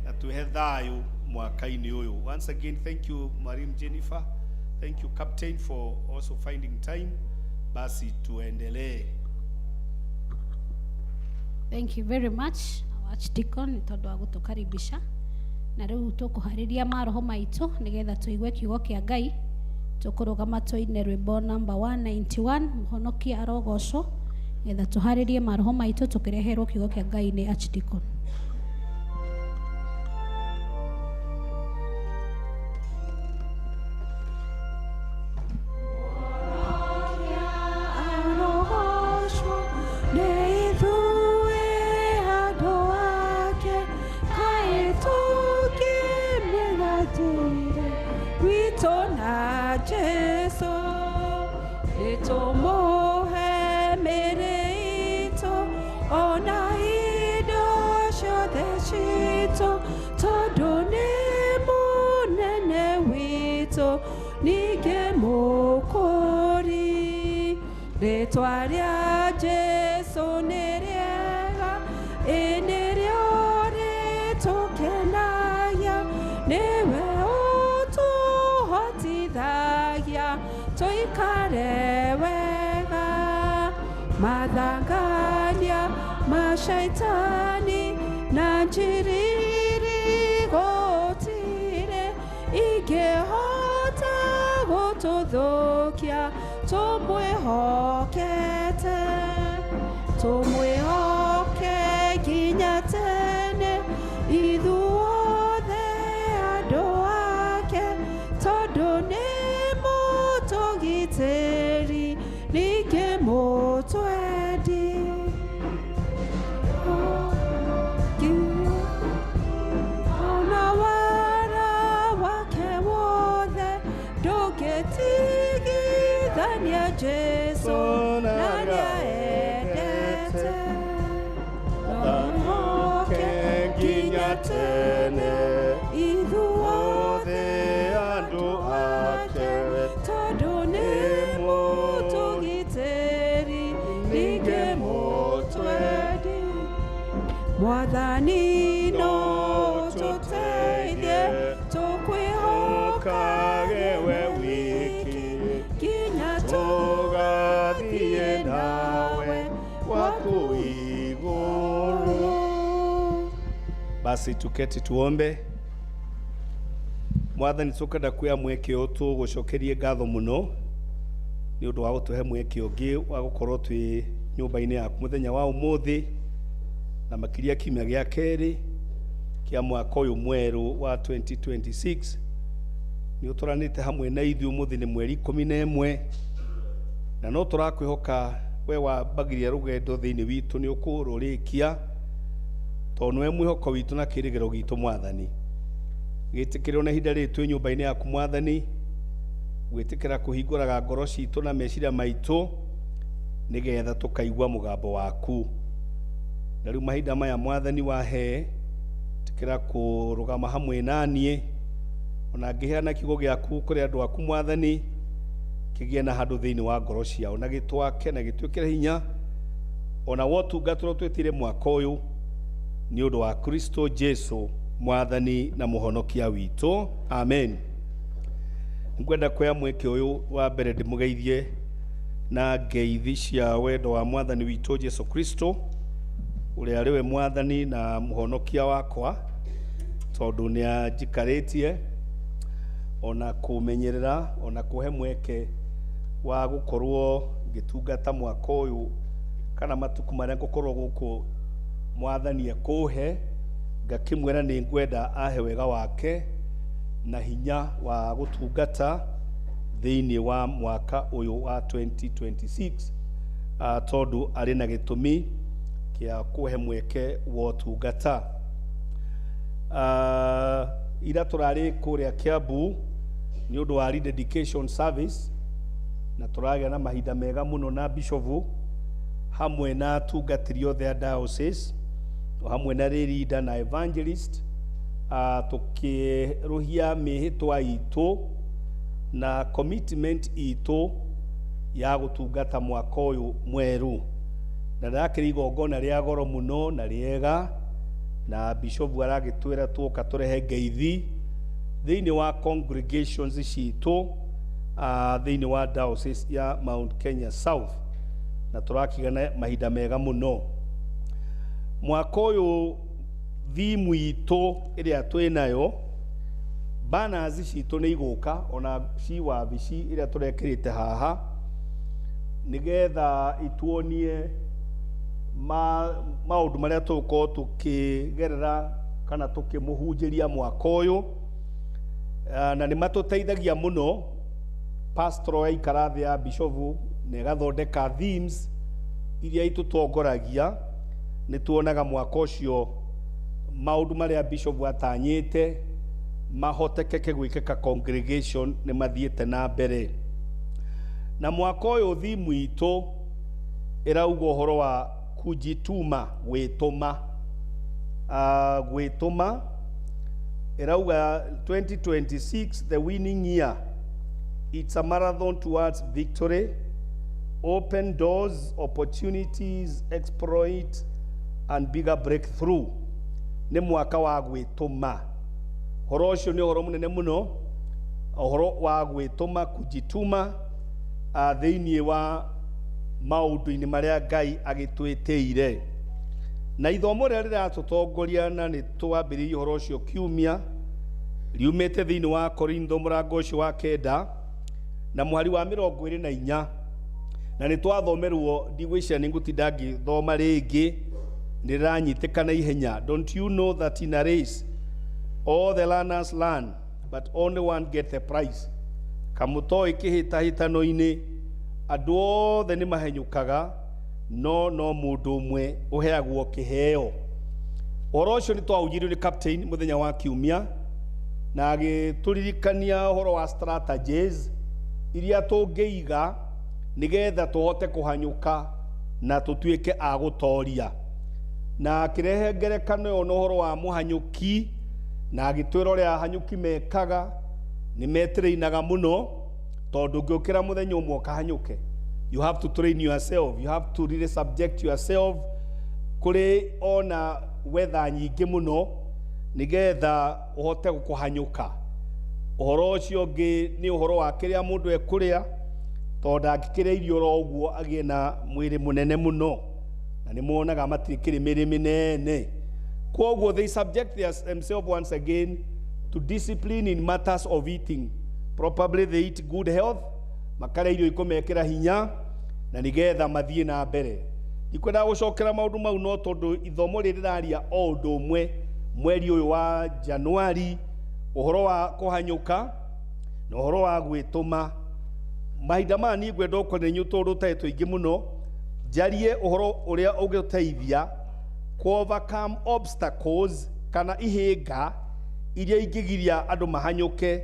na tuhe thayũ mwaka-inĩ ũyũ. Once again, thank you Mariam Jennifer. Thank you Captain for also finding time. Basi tuendelee. Thank you very much our Archdeacon nĩ tondũ wa gũtũkaribisha. Na rĩu tũkũharĩria maroho maitũ nĩgetha tũigue kiugo kĩa Ngai. Tũkũrũgama tũine rwĩmbo namba 191, Mũhonokia arogocwo, getha tũharĩrie maroho maitũ tũkĩreherwo kiugo kĩa Ngai nĩ Archdeacon. Arogocwo nĩ ithuĩ andũ ake, kaĩ tũngĩmĩgatĩre witũ na Jesũ. Nĩtũmũhe mĩĩrĩ itũ ona indo ciothe citũ, tondũ nĩ mũnene witũ ningĩ mũkũri. Rĩtwa rĩa Jesũ nĩ rĩega, ĩ nĩrĩo rĩtũkenagia, nĩwe ũtũhotithagia tũikare wega. Mathangania ma shaitani na njiriri gũtirĩ ingĩhota gũtũthũkia tũmwĩhokete, tũmwĩhoke nginya tene ithuothe andũ ake, tondũ nĩ mũtũgitĩri ningĩ mũtwendi. Ona wara wake wothe ndũngĩtigithania Jesũ na arĩa endete. Tũmwĩhoke nginya tene ithuothe andũ ake, tondũ nĩ mũtũgitĩri ningĩ mũtwendi. Mwathani no tũteithie tũkwĩhokage we wiki nginya tũgathiĩ nawe gwaku igũrũ. Basi tuketi tuombe. Mwathani, tũkenda kuoya mweke ũyũ tũgũcokerie ngatho mũno nĩ ũndũ wa gũtũhe mweke ũngĩ wa gũkorwo twĩ nyũmba-inĩ yaku mũthenya wa ũmũthĩ, na makĩria kiumia gĩa kerĩ kĩa mwaka ũyũ mwerũ wa 2026. Nĩ ũtũranĩte hamwe na ithuĩ. Ũmũthĩ nĩ mweri 11, na no tũrakwĩhoka we wambagiria rũgendo thĩinĩ witũ nĩ ũkũrũrĩkia, tondũ nĩwe mwĩhoko witũ na kĩrĩgĩro gitũ. Mwathani, gĩtĩkĩrwo na ihinda rĩrĩ twĩ nyũmba-inĩ yaku, Mwathani, gwĩtĩkĩra kũhingũraga ngoro citũ na meciria maitũ nĩgetha tũkaigua mũgambo waku. Na rĩu mahinda maya, Mwathani, wahe tĩkĩra kũrũgama hamwe na niĩ ona ngĩheana kiugo gĩaku kũrĩ andũ aku. Mwathani, kĩgĩe na handũ thĩinĩ wa ngoro ciao na gĩtwake na gĩtwĩkĩre hinya ona wotungata ũrĩa twĩtire mwaka ũyũ, nĩ ũndũ wa Kristo Jesu Mwathani na Mũhonokia witũ, amen. Ngwenda kuoya mweke ũyũ wa mbere ndĩmũgeithie na ngeithi cia wendo wa Mwathani witũ Jesu Kristo, ũrĩa arĩ we Mwathani na Mũhonokia wakwa, tondũ nĩ anjikarĩtie ona kũmenyerera ona kũhe mweke wa gũkorwo ngĩtungata mwaka ũyũ kana matukũ marĩa ngũkorwo gũkũ. Mwathani ekũhe ngakĩmwĩra nĩ ngwenda ahe wega wake na hinya wa gũtungata thĩinĩ wa mwaka ũyũ wa 2026, tondũ arĩ na gĩtũmi kĩa kũhe mweke wa ũtungata. Ira tũrarĩ kũrĩa Kiambu nĩ ũndũ wa rededication service, na tũragĩa na mahinda mega mũno na bishofu hamwe na atungatĩri othe a diocese, o hamwe na leader na evangelist, tũkĩrũhia mĩhĩtwa itũ na commitment itũ ya gũtungata mwaka ũyũ mwerũ. Na ndakĩrĩ igongona rĩa goro mũno na rĩega, na bishofu aragĩtwĩra tuoka tũrehe ngeithi thĩinĩ wa congregations citũ thĩinĩ wa diocese ya Mount Kenya South, na tũrakĩgana mahinda mega mũno. Mwaka ũyũ thimu itũ ĩrĩa twĩ nayo Banners citũ nĩ igũka ona ci wabici ĩrĩa tũrekĩrĩte haha nĩgetha ituonie maũndũ marĩa tũgũkorwo tũkĩgerera kana tũkĩmũhunjĩria mwaka ũyũ. Na nĩ matũteithagia mũno. Pastor yaikara thĩ ya bishofu na ĩgathondeka themes iria itũtongoragia, nĩ tuonaga mwaka ũcio maũndũ marĩa bishofu atanyĩte mahotekeke gwĩkĩka congregation nĩ mathiĩte na mbere. Na mwaka ũyũ thimu itũ ĩrauga ũhoro wa kujituma, gwĩtũma. Gwĩtũma ĩrauga 2026, the winning year. It's a marathon towards victory. Open doors, opportunities, exploit and bigger breakthrough. Nĩ mwaka wa gwĩtũma. Ũhoro ũcio nĩ ũhoro mũnene mũno, ũhoro wa gwĩtũma, kujituma, thĩinĩ wa maũndũ-inĩ marĩa Ngai agĩtwĩtĩire. Na ithomo rĩrĩa rĩratũtongoria na nĩ twambĩrĩirie ũhoro ũcio kiumia, riumĩte thĩinĩ wa Korintho mũrango ũcio wa 9 na mũhari wa 24, na nĩ twathomerwo, ndigwĩciria nĩ ngũtinda ngĩthoma rĩngĩ, nĩ rĩranyitĩkana ihenya. Don't you know that in a race all the learners learn, but only one get the prize? Kamũtoĩ kĩhĩtahĩtano-inĩ andũ othe nĩ mahenyũkaga, no mũndũ ũmwe ũheagwo kĩheo. Ũhoro ũcio nĩ twahunjirio nĩ captain mũthenya wa kiumia, na agĩtũririkania ũhoro wa strategies iria tũngĩiga nĩgetha tũhote kũhanyũka na tũtuĩke a gũtoria. Na akĩrehe ngerekano ĩyo na ũhoro wa mũhanyũki, na agĩtwĩra ũrĩa ahanyũki mekaga, nĩ metĩrĩinaga mũno, tondũ ũngĩũkĩra mũthenya ũmwe ũkahanyũke, you have to train yourself, you have to really subject yourself kũrĩ ona weather nyingĩ mũno nĩgetha ũhote kũhanyũka. Ũhoro ũcio ũngĩ nĩ ũhoro wa kĩrĩa mũndũ ekũrĩa, tondũ ndangĩkĩrĩa irio oro ũguo agĩe na mwĩrĩ mũnene mũno, na nĩ muonaga matirĩ mĩrĩ mĩnene. Kwoguo they subject themselves once again to discipline in matters of eating. Probably they eat good health, makarĩa irio ikũmekĩra hinya na nĩgetha mathiĩ na mbere. Ndikwenda gũcokera maũndũ mau, no tondũ ithomo rĩrĩ rĩraria o ũndũ ũmwe mweri ũyũ wa Januari, ũhoro wa kũhanyũka na ũhoro wa gwĩtũma. Mahinda maya niĩ ngwenda ũkorwo inyuĩ tondũ tũtarĩ tũingĩ mũno, njarie ũhoro ũrĩa ũngĩtũteithia kũ overcome obstacles kana ihĩnga iria ingĩgiria andũ mahanyũke,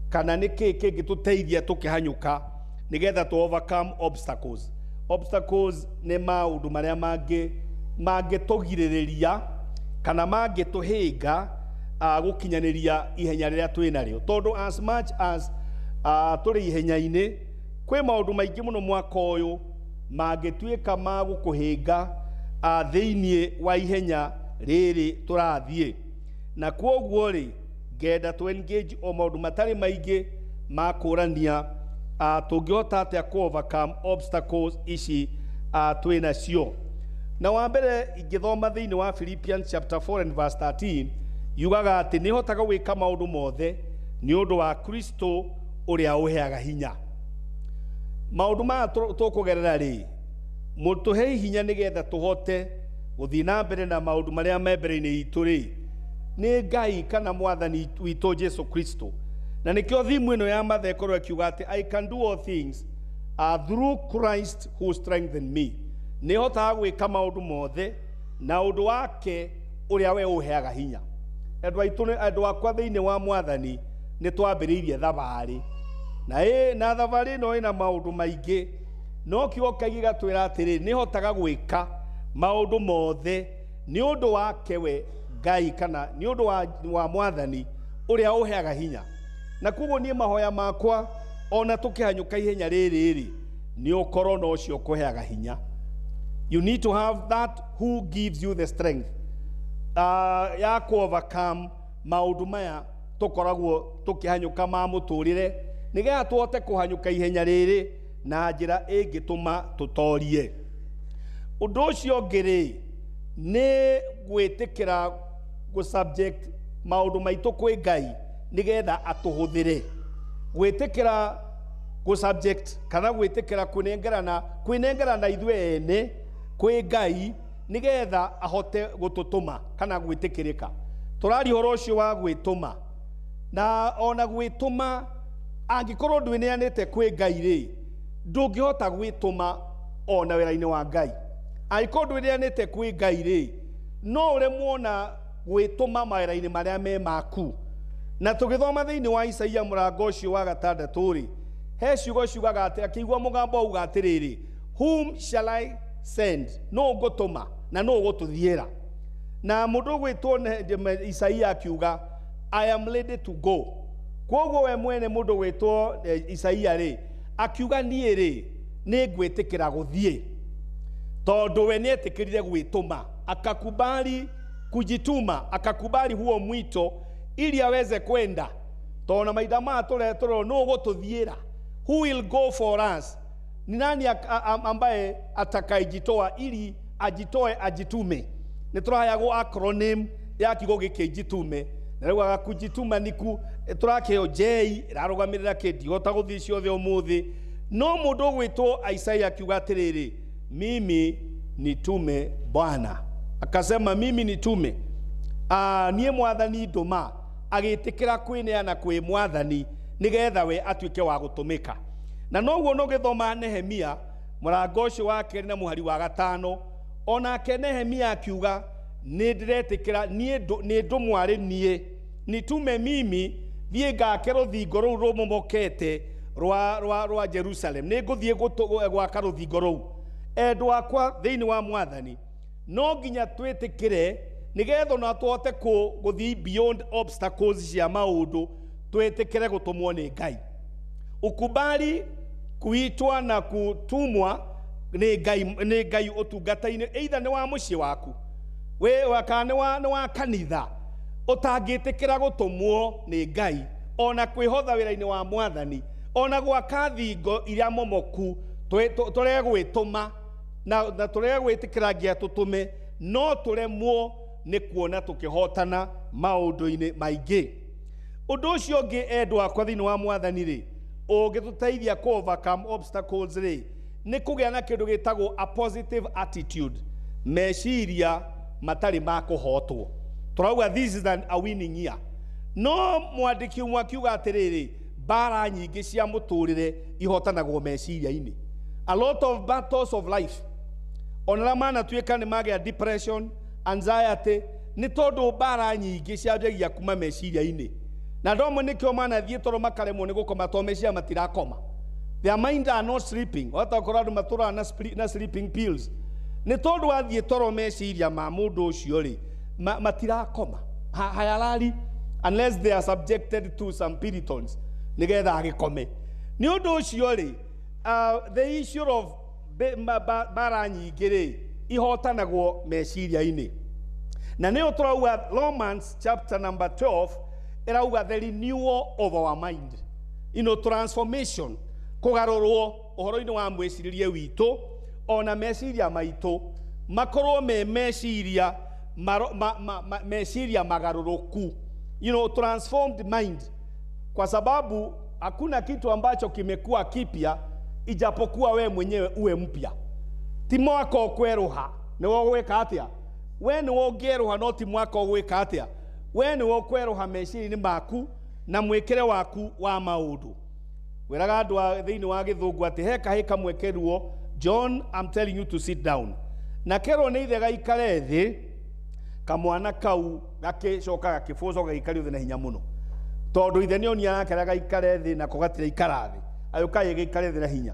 kana nĩ kĩĩ kĩngĩtũteithia tũkĩhanyũka nĩgetha tũ overcome obstacles. Obstacles nĩ maũndũ marĩa mangĩtũgirĩrĩria kana mangĩtũhĩnga gũkinyanĩria ihenya rĩrĩa twĩ narĩo, tondũ as much as tũrĩ ihenya-inĩ, kwĩ maũndũ maingĩ mũno mwaka ũyũ mangĩtuĩka ma gũkũhĩnga thĩinĩ wa ihenya rĩrĩ tũrathiĩ. Na kwoguo rĩ, ngenda tũ engage o maũndũ matarĩ maingĩ ma kũrania tũngĩhota atĩa kũ overcome obstacles ici twĩ nacio. Na wa mbere ingĩthoma thĩinĩ wa Philippians chapter 4 and verse 13, yugaga atĩ nĩhotaga gwĩka maũndũ mothe nĩ ũndũ wa Kristo ũrĩa ũheaga hinya. Maũndũ maya tũkũgerera rĩ, mũtũhe hinya nĩgetha tũhote gũthiĩ na mbere na maũndũ marĩa me mbere-inĩ itũ rĩ, nĩ Ngai kana Mwathani witũ Jesu Kristo. Na nĩkĩo thimu ĩno ya Matha ĩkorwo ĩkiuga atĩ I can do all things through Christ who strengthened me. Nĩhotaga gwĩka maũndũ mothe na ũndũ wake ũrĩa we ũheaga hinya. Andũ aitũ, andũ akwa thĩinĩ wa Mwathani, nĩ twambĩrĩirie thabarĩ, na thabarĩ ĩno ĩna maũndũ maingĩ, no kiugo kĩa gĩgatwĩra atĩrĩ, nĩhotaga gwĩka maũndũ mothe nĩ ũndũ wake we Ngai, kana nĩ ũndũ wa Mwathani ũrĩa ũheaga hinya. Na koguo niĩ mahoya makwa ona tũkĩhanyũka ihenya rĩrĩ rĩ, nĩ ũkorwo na ũcio ũkũheaga hinya. You need to have that who gives you the strength ya ku overcome maũndũ maya tũkoragwo tũkĩhanyũka ma mũtũrĩre, nĩgetha tũhote kũhanyũka ihenya rĩrĩ na njĩra ĩngĩtũma tũtorie. Ũndũ ũcio ũngĩ rĩ, nĩ gwĩtĩkĩra gũ subject maũndũ maitũ kwĩ Ngai nĩgetha atũhũthĩre. Gwĩtĩkĩra gũ subject kana gwĩtĩkĩra kwĩnengerana ithuĩ ene kwĩ Ngai nĩgetha ahote gũtũtũma kana gwĩtĩkĩrĩka. Tũraria ũhoro ũcio wa gwĩtũma, na ona gwĩtũma angĩkorwo ndwĩneanĩte kwĩ Ngai rĩ, ndũngĩhota gwĩtũma ona wĩra-inĩ wa Ngai. Angĩkorwo ndwĩneanĩte kwĩ Ngai rĩ, no ũremwo na gwĩtũma mawĩra-inĩ marĩa me maku. Na tũgĩthoma thĩinĩ wa Isaia mũrango ũcio wa 6 rĩ, he ciugo ciugaga atĩ akĩigua mũgambo auga atĩrĩrĩ, whom shall I send? Nũ ngũtũma na nũ ũgũtũthiĩra? Na mũndũ ũgwĩtwo Isaia akiuga, I am ready to go. Kwoguo we mwene mũndũ ũgwĩtwo Isaia rĩ, akiuga niĩ rĩ nĩ ngwĩtĩkĩra gũthiĩ, tondũ we nĩetĩkĩrire gwĩtũma, akakubali kujituma, akakubali huo mwito ili aweze kwenda. Tondũ na maitha maya tũretũrwo nũ ũgũtũthiĩra? Who will go for us? Ni nani ambaye atakayejitoa ili ajitoe ajitume? Nĩ tũrahayagwo acronym ya kiugo gĩkĩ jitume, na rĩu agakujituma niku tũrakĩheo J ĩrarũgamĩrĩra kĩ, ndihota gũthiĩ ciothe ũmũthĩ. No mũndũ ũgwĩtwo Isaia akiuga atĩrĩrĩ, mimi nitume Bwana. Akasema mimi nitume, niĩ mwathani ndũma. Agĩtĩkĩra kwĩneana kwĩ mwathani nĩgetha we atuĩke wa gũtũmĩka. Na noguo nũgĩthoma Nehemia mũrango ũcio wa 2 na mũhari wa 5, onake Nehemia akiuga nĩ ndĩretĩkĩra niĩ nĩ ndũmwarĩ niĩ, nitume mimi thiĩ ngake rũthingo rũu rũmomokete rwa Jerusalem, nĩ ngũthiĩ gwaka rũthingo rũu. Endwa akwa thĩinĩ wa mwathani, no nginya twĩtĩkĩre nĩgetha ona tũhote gũthiĩ beyond obstacles cia maũndũ, twĩtĩkĩre gũtũmwo nĩ Ngai. Ukubali kuitwa na kutumwa nĩ Ngai, nĩ Ngai ũtungata-inĩ, either nĩ wa mũciĩ waku we kana nĩ wa kanitha. Ũtangĩtĩkĩra gũtũmwo nĩ Ngai ona kwĩhotha wĩra-inĩ wa mwathani, ona gwaka thingo iria momoku tũregwĩtũma na tũregwĩtĩkĩra nginya tũtũme, no tũremwo nĩ kuona tũkĩhotana maũndũ-inĩ maingĩ. Ũndũ ũcio ũngĩ endwa akwa thĩinĩ wa mwathani rĩ, ũngĩtũteithia kũ overcome obstacles rĩ, nĩ kũgĩa na kĩndũ gĩtagwo a positive attitude, meciria matarĩ ma kũhotwo. Tũrauga this is a winning year. No mwandĩki ũmwe akiuga atĩrĩrĩ, mbara nyingĩ cia mũtũrĩre ihotanagwo meciria-inĩ. A lot of battles of life, ona arĩa manatuĩka nĩ magĩa depression, anxiety, nĩ tondũ mbara nyingĩ cianjagia kuma meciria-inĩ. Na andũ amwe nĩkĩo manathiĩ toro makaremwo nĩ gũkoma tondũ meciria matirakoma. Their mind are not sleeping. Wata ũkorwo andũ matũraga na sleeping pills. Nĩ tondũ wathiĩ toro meciria ma mũndũ ũcio rĩ, matirakoma. Hayalali unless they are subjected to some piritons nĩgetha agĩkome. Nĩ ũndũ ũcio rĩ, the issue of mbara nyingĩ rĩ, ihotanagwo meciria-inĩ. Na nĩyo tũrauga Romans chapter number 12 ĩrauga the renewal of our mind, you know, transformation, kũgarũrwo ũhoro-inĩ wa mwĩcirĩrie witũ ona meciria maitũ makorwo me meciria meciria magarũrũku, you know, transformed mind, kwa sababu hakuna kitu ambacho kimekuwa kipya ijapokuwa we mwenyewe uwe mpya. Ti mwaka ũkwerũha nĩwe ũgwĩka atĩa? We nĩwe ũngĩerũha, no ti mwaka ũgwĩka atĩa? We nĩwe ũkwerũha meciria-inĩ maku na mwĩkĩre waku wa maũndũ. Wĩraga andũ a thĩinĩ wa gĩthũngũ atĩ he kahĩ kamwe keruo, John, I'm telling you to sit down. Na kerwo nĩ ithe gaikare thĩ, kamwana kau gakĩcoka gakĩbũcwo gagĩikario thĩ na hinya mũno, tondũ ithe nĩonia arakera gaikare thĩ nako gatiraikara thĩ, agĩũka gĩgĩikare thĩ na hinya.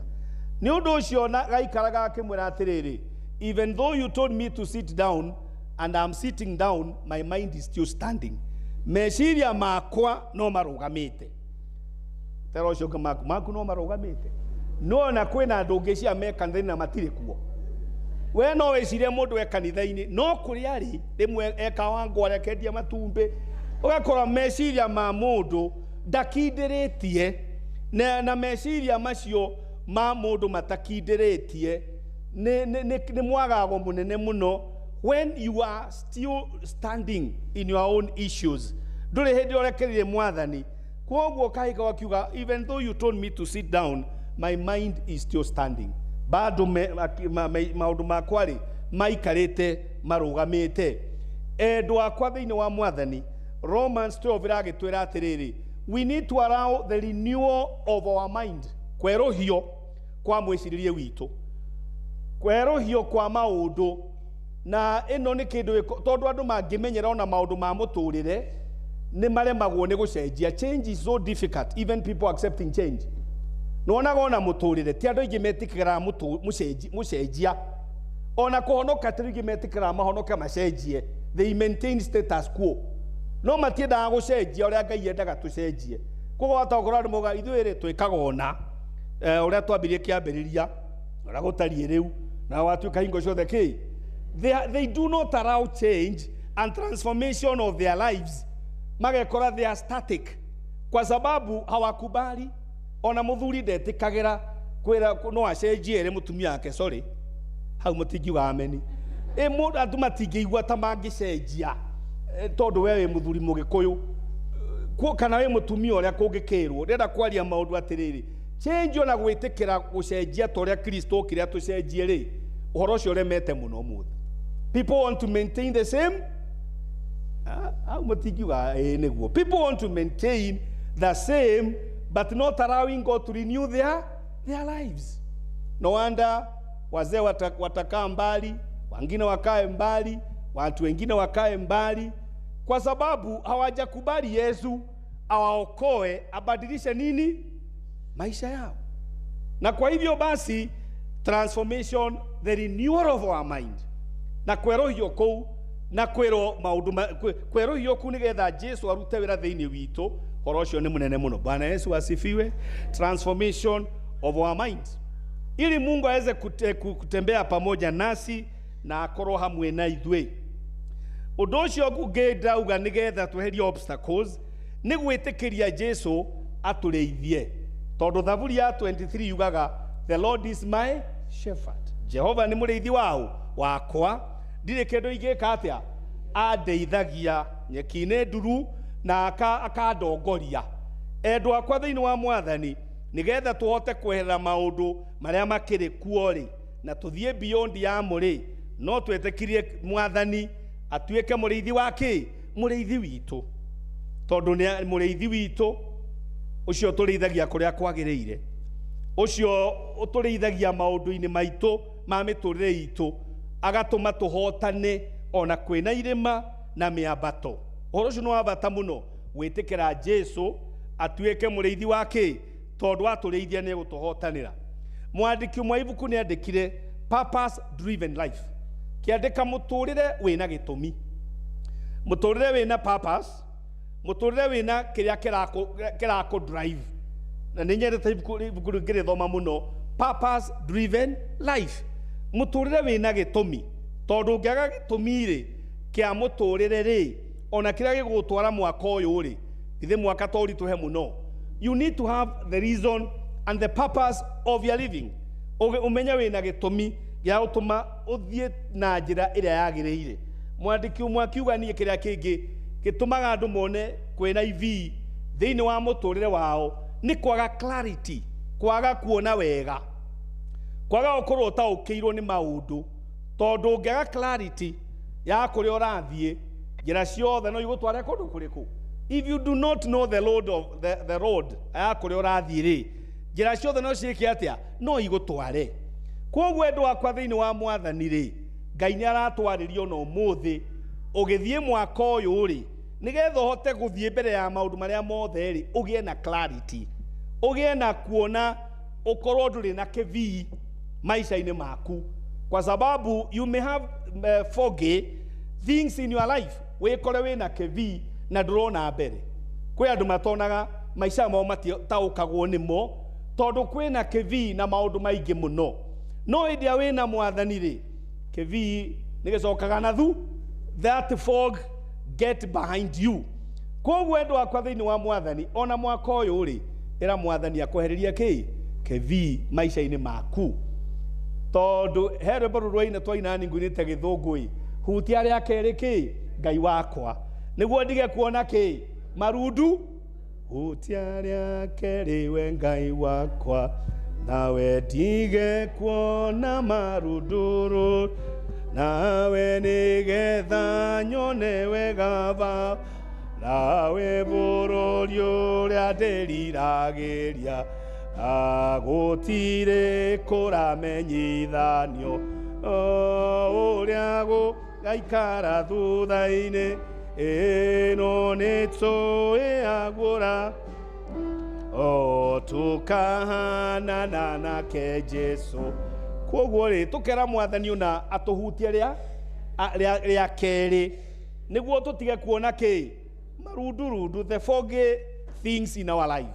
Nĩ ũndũ ũcio gaikaraga akĩmwĩra atĩrĩrĩ, even though you told me to sit down and I'm sitting down, my mind is still standing. Meciria makwa no marũgamĩte. Tera ũcio ũngĩ maku no marũgamĩte. No ona kwĩna andũ ũngĩ cia me kanitha-inĩ na matirĩ kuo. We no wĩcirie mũndũ e kanitha-inĩ, no kũrĩa arĩ rĩmwe eka wangũ arĩa akendia matumbĩ, ũgakora meciria ma mũndũ ndakindĩrĩtie, na meciria macio ma mũndũ matakindĩrĩtie nĩ mwagago mũnene mũno when you are still standing in your own issues. Ndũrĩ hĩndĩ ũrekereire Mwathani. Kwoguo kahika wakiuga, even though you told me to sit down, my mind is still standing. Bado maũndũ makwa rĩ maikarĩte marũgamĩte. Endwa akwa thĩinĩ wa Mwathani, Romans 12 ĩragĩtwĩra atĩrĩrĩ, we need to allow the renewal of our mind, kwerũhio kwa mwĩcirĩrie witũ, kwerũhio kwa maũndũ. Na ĩno nĩ kĩndũ tondũ andũ mangĩmenyera ona maũndũ ma mũtũrĩre nĩ maremagwo nĩ gũcenjia. Change is so difficult, even people accepting change. Nĩwonaga ona mũtũrĩre ti andũ aingĩ metĩkĩraga mũcenjia, ona kũhonoka ti aingĩ metĩkĩraga mahonoke macenjie. They maintain status quo, no matiendaga gũcenjia ũrĩa Ngai endaga tũcenjie. Koguo watakorwo andũ mauga ithuĩ rĩ twĩkaga ona ũrĩa twambirie kĩambĩrĩria, ũrĩa gũtariĩ rĩu, na watuĩka hingo ciothe kĩ. They do not allow change and transformation of their lives. Magekora they are static kwa sababu hawakubali. Ona muthuri ndetĩkagĩra kwĩra no acenjie ere mũtumia wake, sorry, hau mũtingiuga ameni. Ĩ mũndũ andũ matingĩigua ta mangĩcenjia, tondũ we wĩ mũthuri mũgĩkũyũ kana wĩ mũtumia ũrĩa kũngĩkĩrwo. Ndĩrenda kwaria maũndũ atĩrĩrĩ, change ona gwĩtĩkĩra gũcenjia ta ũrĩa Kristo okire atũcenjie rĩ, ũhoro ũcio ũremete mũno ũmũthĩ. People want to maintain the same. Hau mũtingiuga ĩĩ nĩguo. People want to maintain the same but not allowing God to renew their lives. No wonder wazee watakaa mbali, wengine wakae mbali, watu wengine wakae mbali, kwa sababu hawajakubali Yesu awaokoe, abadilishe nini maisha yao. Na kwa hivyo basi transformation, the renewal of our mind, na kwerũhio kũu, na kwĩrwo maũndũ kwerũhio kũu nĩgetha Jesu arute wĩra thĩinĩ witũ. Ũhoro ũcio nĩ mũnene mũno. Bwana Yesu asifiwe. Transformation of our mind, ili Mungu aweze kutembea pamoja nasi na akorwo hamwe na ithuĩ. Ũndũ ũcio ũngĩ ndauga nĩgetha tweherie obstacles nĩ gwĩtĩkĩria Jesu atũrĩithie, tondũ Thaburi ya 23 yugaga, the Lord is my shepherd, Jehova nĩ mũrĩithi wao wakwa, ndirĩ kĩndũ ingĩka atĩa, andeithagia nyeki-inĩ nduru na akandongoria. Endwa akwa thĩinĩ wa Mwathani, nĩgetha tũhote kweherera maũndũ marĩa makĩrĩ kuo rĩ, na tũthiĩ beyond yamo rĩ, no twĩtĩkirie Mwathani atuĩke mũrĩithi wa kĩ? Mũrĩithi witũ. Tondũ nĩ mũrĩithi witũ ũcio ũtũrĩithagia kũrĩa kwagĩrĩire, ũcio ũtũrĩithagia maũndũ-inĩ maitũ ma mĩtũrĩre itũ, agatũma tũhotane ona kwĩna irĩma na mĩambato. Ũhoro ũcio nĩ wa bata mũno, gwĩtĩkĩra Jesu atuĩke mũrĩithi wa kĩ? Tondũ atũrĩithia nĩ egũtũhotanĩra. Mwandĩki ũmwe wa ibuku nĩ andĩkire Purpose Driven Life, kĩandĩka mũtũrĩre wĩna gĩtũmi, mũtũrĩre wĩna purpose, mũtũrĩre wĩna kĩrĩa kĩrakũ drive. Na nĩ nyendete ibuku ngĩrĩthoma mũno, Purpose Driven Life, mũtũrĩre wĩna gĩtũmi. Tondũ ũngĩaga gĩtũmi rĩ kĩa mũtũrĩre rĩ, ona kĩrĩa gĩgũgũtwara mwaka ũyũ rĩ, githĩ mwaka to ũritũhe mũno. You need to have the reason and the purpose of your living. Ũmenye wĩna gĩtũmi gĩa gũtũma ũthiĩ na njĩra ĩrĩa yagĩrĩire. Mwandĩki ũmwe akiuga niĩ kĩrĩa kĩngĩ gĩtũmaga andũ mone kwĩna IV thĩinĩ wa mũtũrĩre wao nĩ kwaga clarity, kwaga kuona wega, kwaga gũkorwo ũtaũkĩirwo nĩ maũndũ. Tondũ ũngĩaga clarity ya kũrĩa ũrathiĩ, njĩra ciothe no igũtware kũndũ kũrĩkũ. If you do not know the road of the road ya kũrĩa ũrathiĩ rĩ, njĩra ciothe no ciĩke atĩa? No igũtware. Kwoguo endwa akwa thĩinĩ wa Mwathani rĩ, Ngai nĩ aratwarĩria ona ũmũthĩ ũgĩthiĩ mwaka ũyũ rĩ, nĩgetha ũhote gũthiĩ mbere ya maũndũ marĩa mothe rĩ, ũgĩe na clarity, ũgĩe na kuona, ũkorwo ndũrĩ na kĩbii maisha-inĩ maku, kwa sababu you may have foggy things in your life. Wĩkore wĩna kĩbii na ndũrona mbere. Kwĩ andũ matonaga maica mao matitaũkagwo nĩmo, tondũ kwĩna kĩbii na maũndũ maingĩ mũno. No hĩndĩ ĩrĩa wĩna Mwathani rĩ, kĩbii nĩgĩcokaga na thu, that fog get behind you. Koguo endwa akwa thĩinĩ wa Mwathani, ona mwaka ũyũ rĩ, ĩra Mwathani akwehererie kĩ? Kĩbii maica-inĩ maku. Tondũ he rwĩmbo rũrũ rwaina twaina ningũinĩte gĩthũngũ ĩ, hutia rĩa kerĩ kĩ? Ngai wakwa, nĩguo ndige kuona kĩ? Marundu hutia rĩa kerĩ we Ngai wakwa, nawe ndige kuona marunduru, nawe nĩgetha nyone wega ba, nawe bũrũri ũrĩa ndĩriragĩria, gũtirĩ kũramenyithanio ũrĩa gũgaikara thutha-inĩ, ĩno nĩ tũĩ agũra o tukahanana nake Jesu. Koguo rĩ tũkera mwathani ona atũhutie rĩa kerĩ nĩguo tũtige kuona kĩ marundurundu, the foggy things in our life,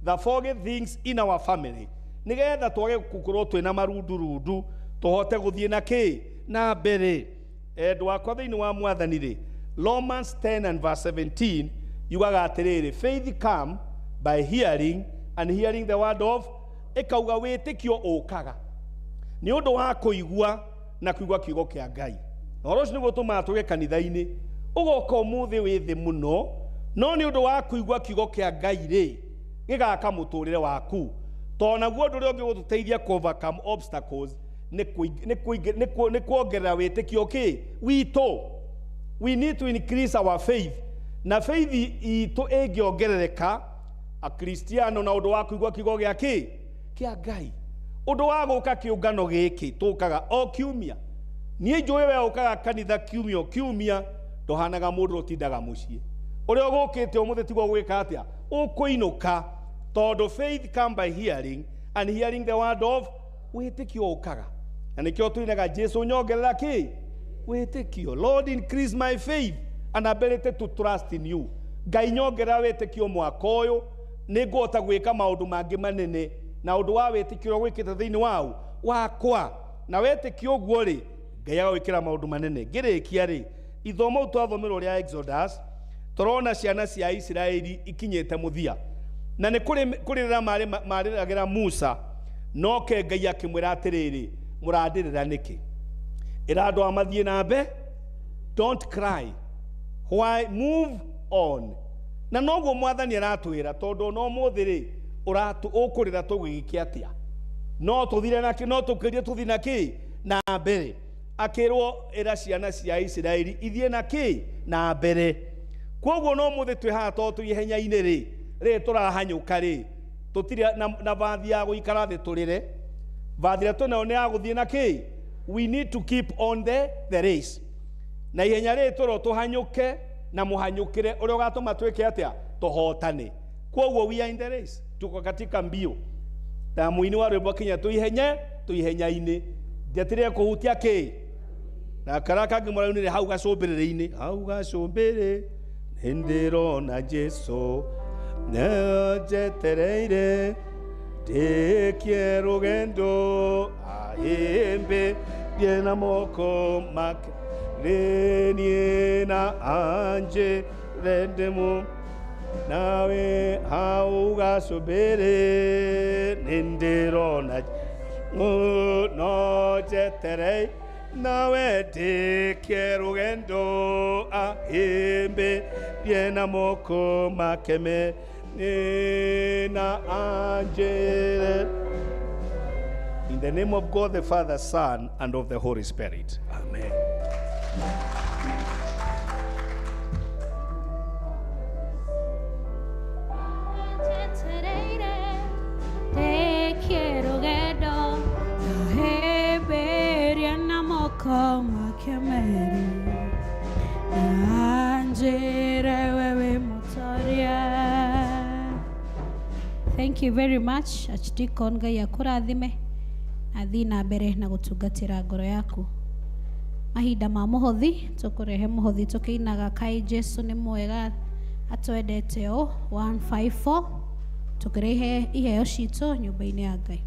the foggy things in our family, nĩgetha twage gũkorwo twĩna marundurundu tũhote gũthiĩ na kĩ na mbere. Endwa akwa thĩinĩ wa mwathani rĩ, Romans 10 and verse 17 yugaga atĩrĩrĩ, faith come by hearing and hearing the word of, ĩkauga wĩtĩkio ũkaga nĩ ũndũ wa kũigua na kũigua kiugo kĩa Ngai. Na ũhoro ũcio nĩguo tũmaga tũge kanitha-inĩ, ũgoka ũmũthĩ wĩ thĩ mũno, no nĩ ũndũ wa kũigua kiugo kĩa Ngai rĩ, gĩgaka mũtũrĩre waku. Tondũ naguo ũndũ ũrĩa ũngĩ gũtũteithia kũ overcome obstacles nĩ kuongerera wĩtĩkio kĩ witũ. We need to increase our faith, na faith itũ ĩngĩongerereka akristiano na ũndũ wa kũigua kiugo gĩa kĩ kĩa Ngai, ũndũ wa gũka kĩũngano gĩkĩ tũkaga o kiumia. Niĩ njũĩ we ũkaga kanitha kiumia o kiumia, ndũhanaga mũndũ ũtindaga mũciĩ. Ũrĩa ũgũkĩte ũmũthĩ tiguo gwĩka atĩa, ũkũinũka, tondũ faith come by hearing and hearing the word of, wĩtĩkio ũkaga. Na nĩkĩo tũinaga Jesu nyongerera kĩ wĩtĩkio, Lord increase my faith and ability to trust in you. Ngai nyongerera wĩtĩkio mwaka ũyũ nĩ ngũhota gwĩka maũndũ mangĩ manene na ũndũ wa wĩtĩkio ũrĩa gwĩkĩte thĩinĩ wau wakwa. Na wetĩkio ũguo rĩ, Ngai agagwĩkĩra maũndũ manene. Ngĩrĩkia rĩ, ithomo twathomerwo rĩa Exodus, tũrona ciana cia Isiraeli ikinyĩte mũthia, na nĩ kũrĩrĩra marĩragĩra Musa, noke Ngai akĩmwĩra atĩrĩrĩ, mũrandĩrĩra nĩkĩ? Ĩra andũ aya mathiĩ na mbere, don't cry, why move on. Na noguo mwathani aratwĩra, tondũ ona ũmũthĩ rĩ, ũkũrĩra tũgĩgĩke atĩa? No tũthire na kĩ, no tũkĩrie tũthiĩ na kĩ na mbere. Akĩrwo ĩra ciana cia Isiraeli ithiĩ na kĩ na mbere. Koguo no mũthĩ twĩ haha tondũ twĩ ihenya-inĩ rĩ, rĩ tũrahanyũka rĩ, tũtirĩ na bathi ya gũikara thĩ tũrĩre. Bathi ĩrĩa twĩnayo nĩ ya gũthiĩ na kĩ? We need to keep on the race. Na ihenya rĩrĩ tũrwo tũhanyũke na mũhanyũkĩre ũrĩa ũgatũma twĩke atĩa? Tũhotane. Koguo we are in the race, tuko katika mbio. Ta mũini wa rwĩmbo kinya tũihenye, tũihenya-inĩ. Njetirire kũhutia kĩ? Na karĩa kangĩ mũraunire hau gacũmbĩrĩrĩ-inĩ, hau gacũmbĩrĩ nĩndĩrona Jesu njetereire ndĩkie rũgendo ahĩmbĩrie na moko make rĩniĩ na anjĩre ndĩmũ nawe hau gacũmbĩrĩ nĩndĩrona no njetereire nawe ndĩkie rũgendo ahĩmbĩrie na moko make me na anjĩre. In the name of God the Father, Son, and of the Holy Spirit. Amen. Thank you very much, Archdeacon. Ngai akũrathime na thiĩ na mbere na gũtungatĩra ngoro yaku. Mahinda ma mũhothi, tũkũrehe mũhothi tũkĩinaga Kai Jesu nĩ mwega atwendete ũũ 154, tũkĩrehe iheo citũ nyũmba-inĩ ya Ngai.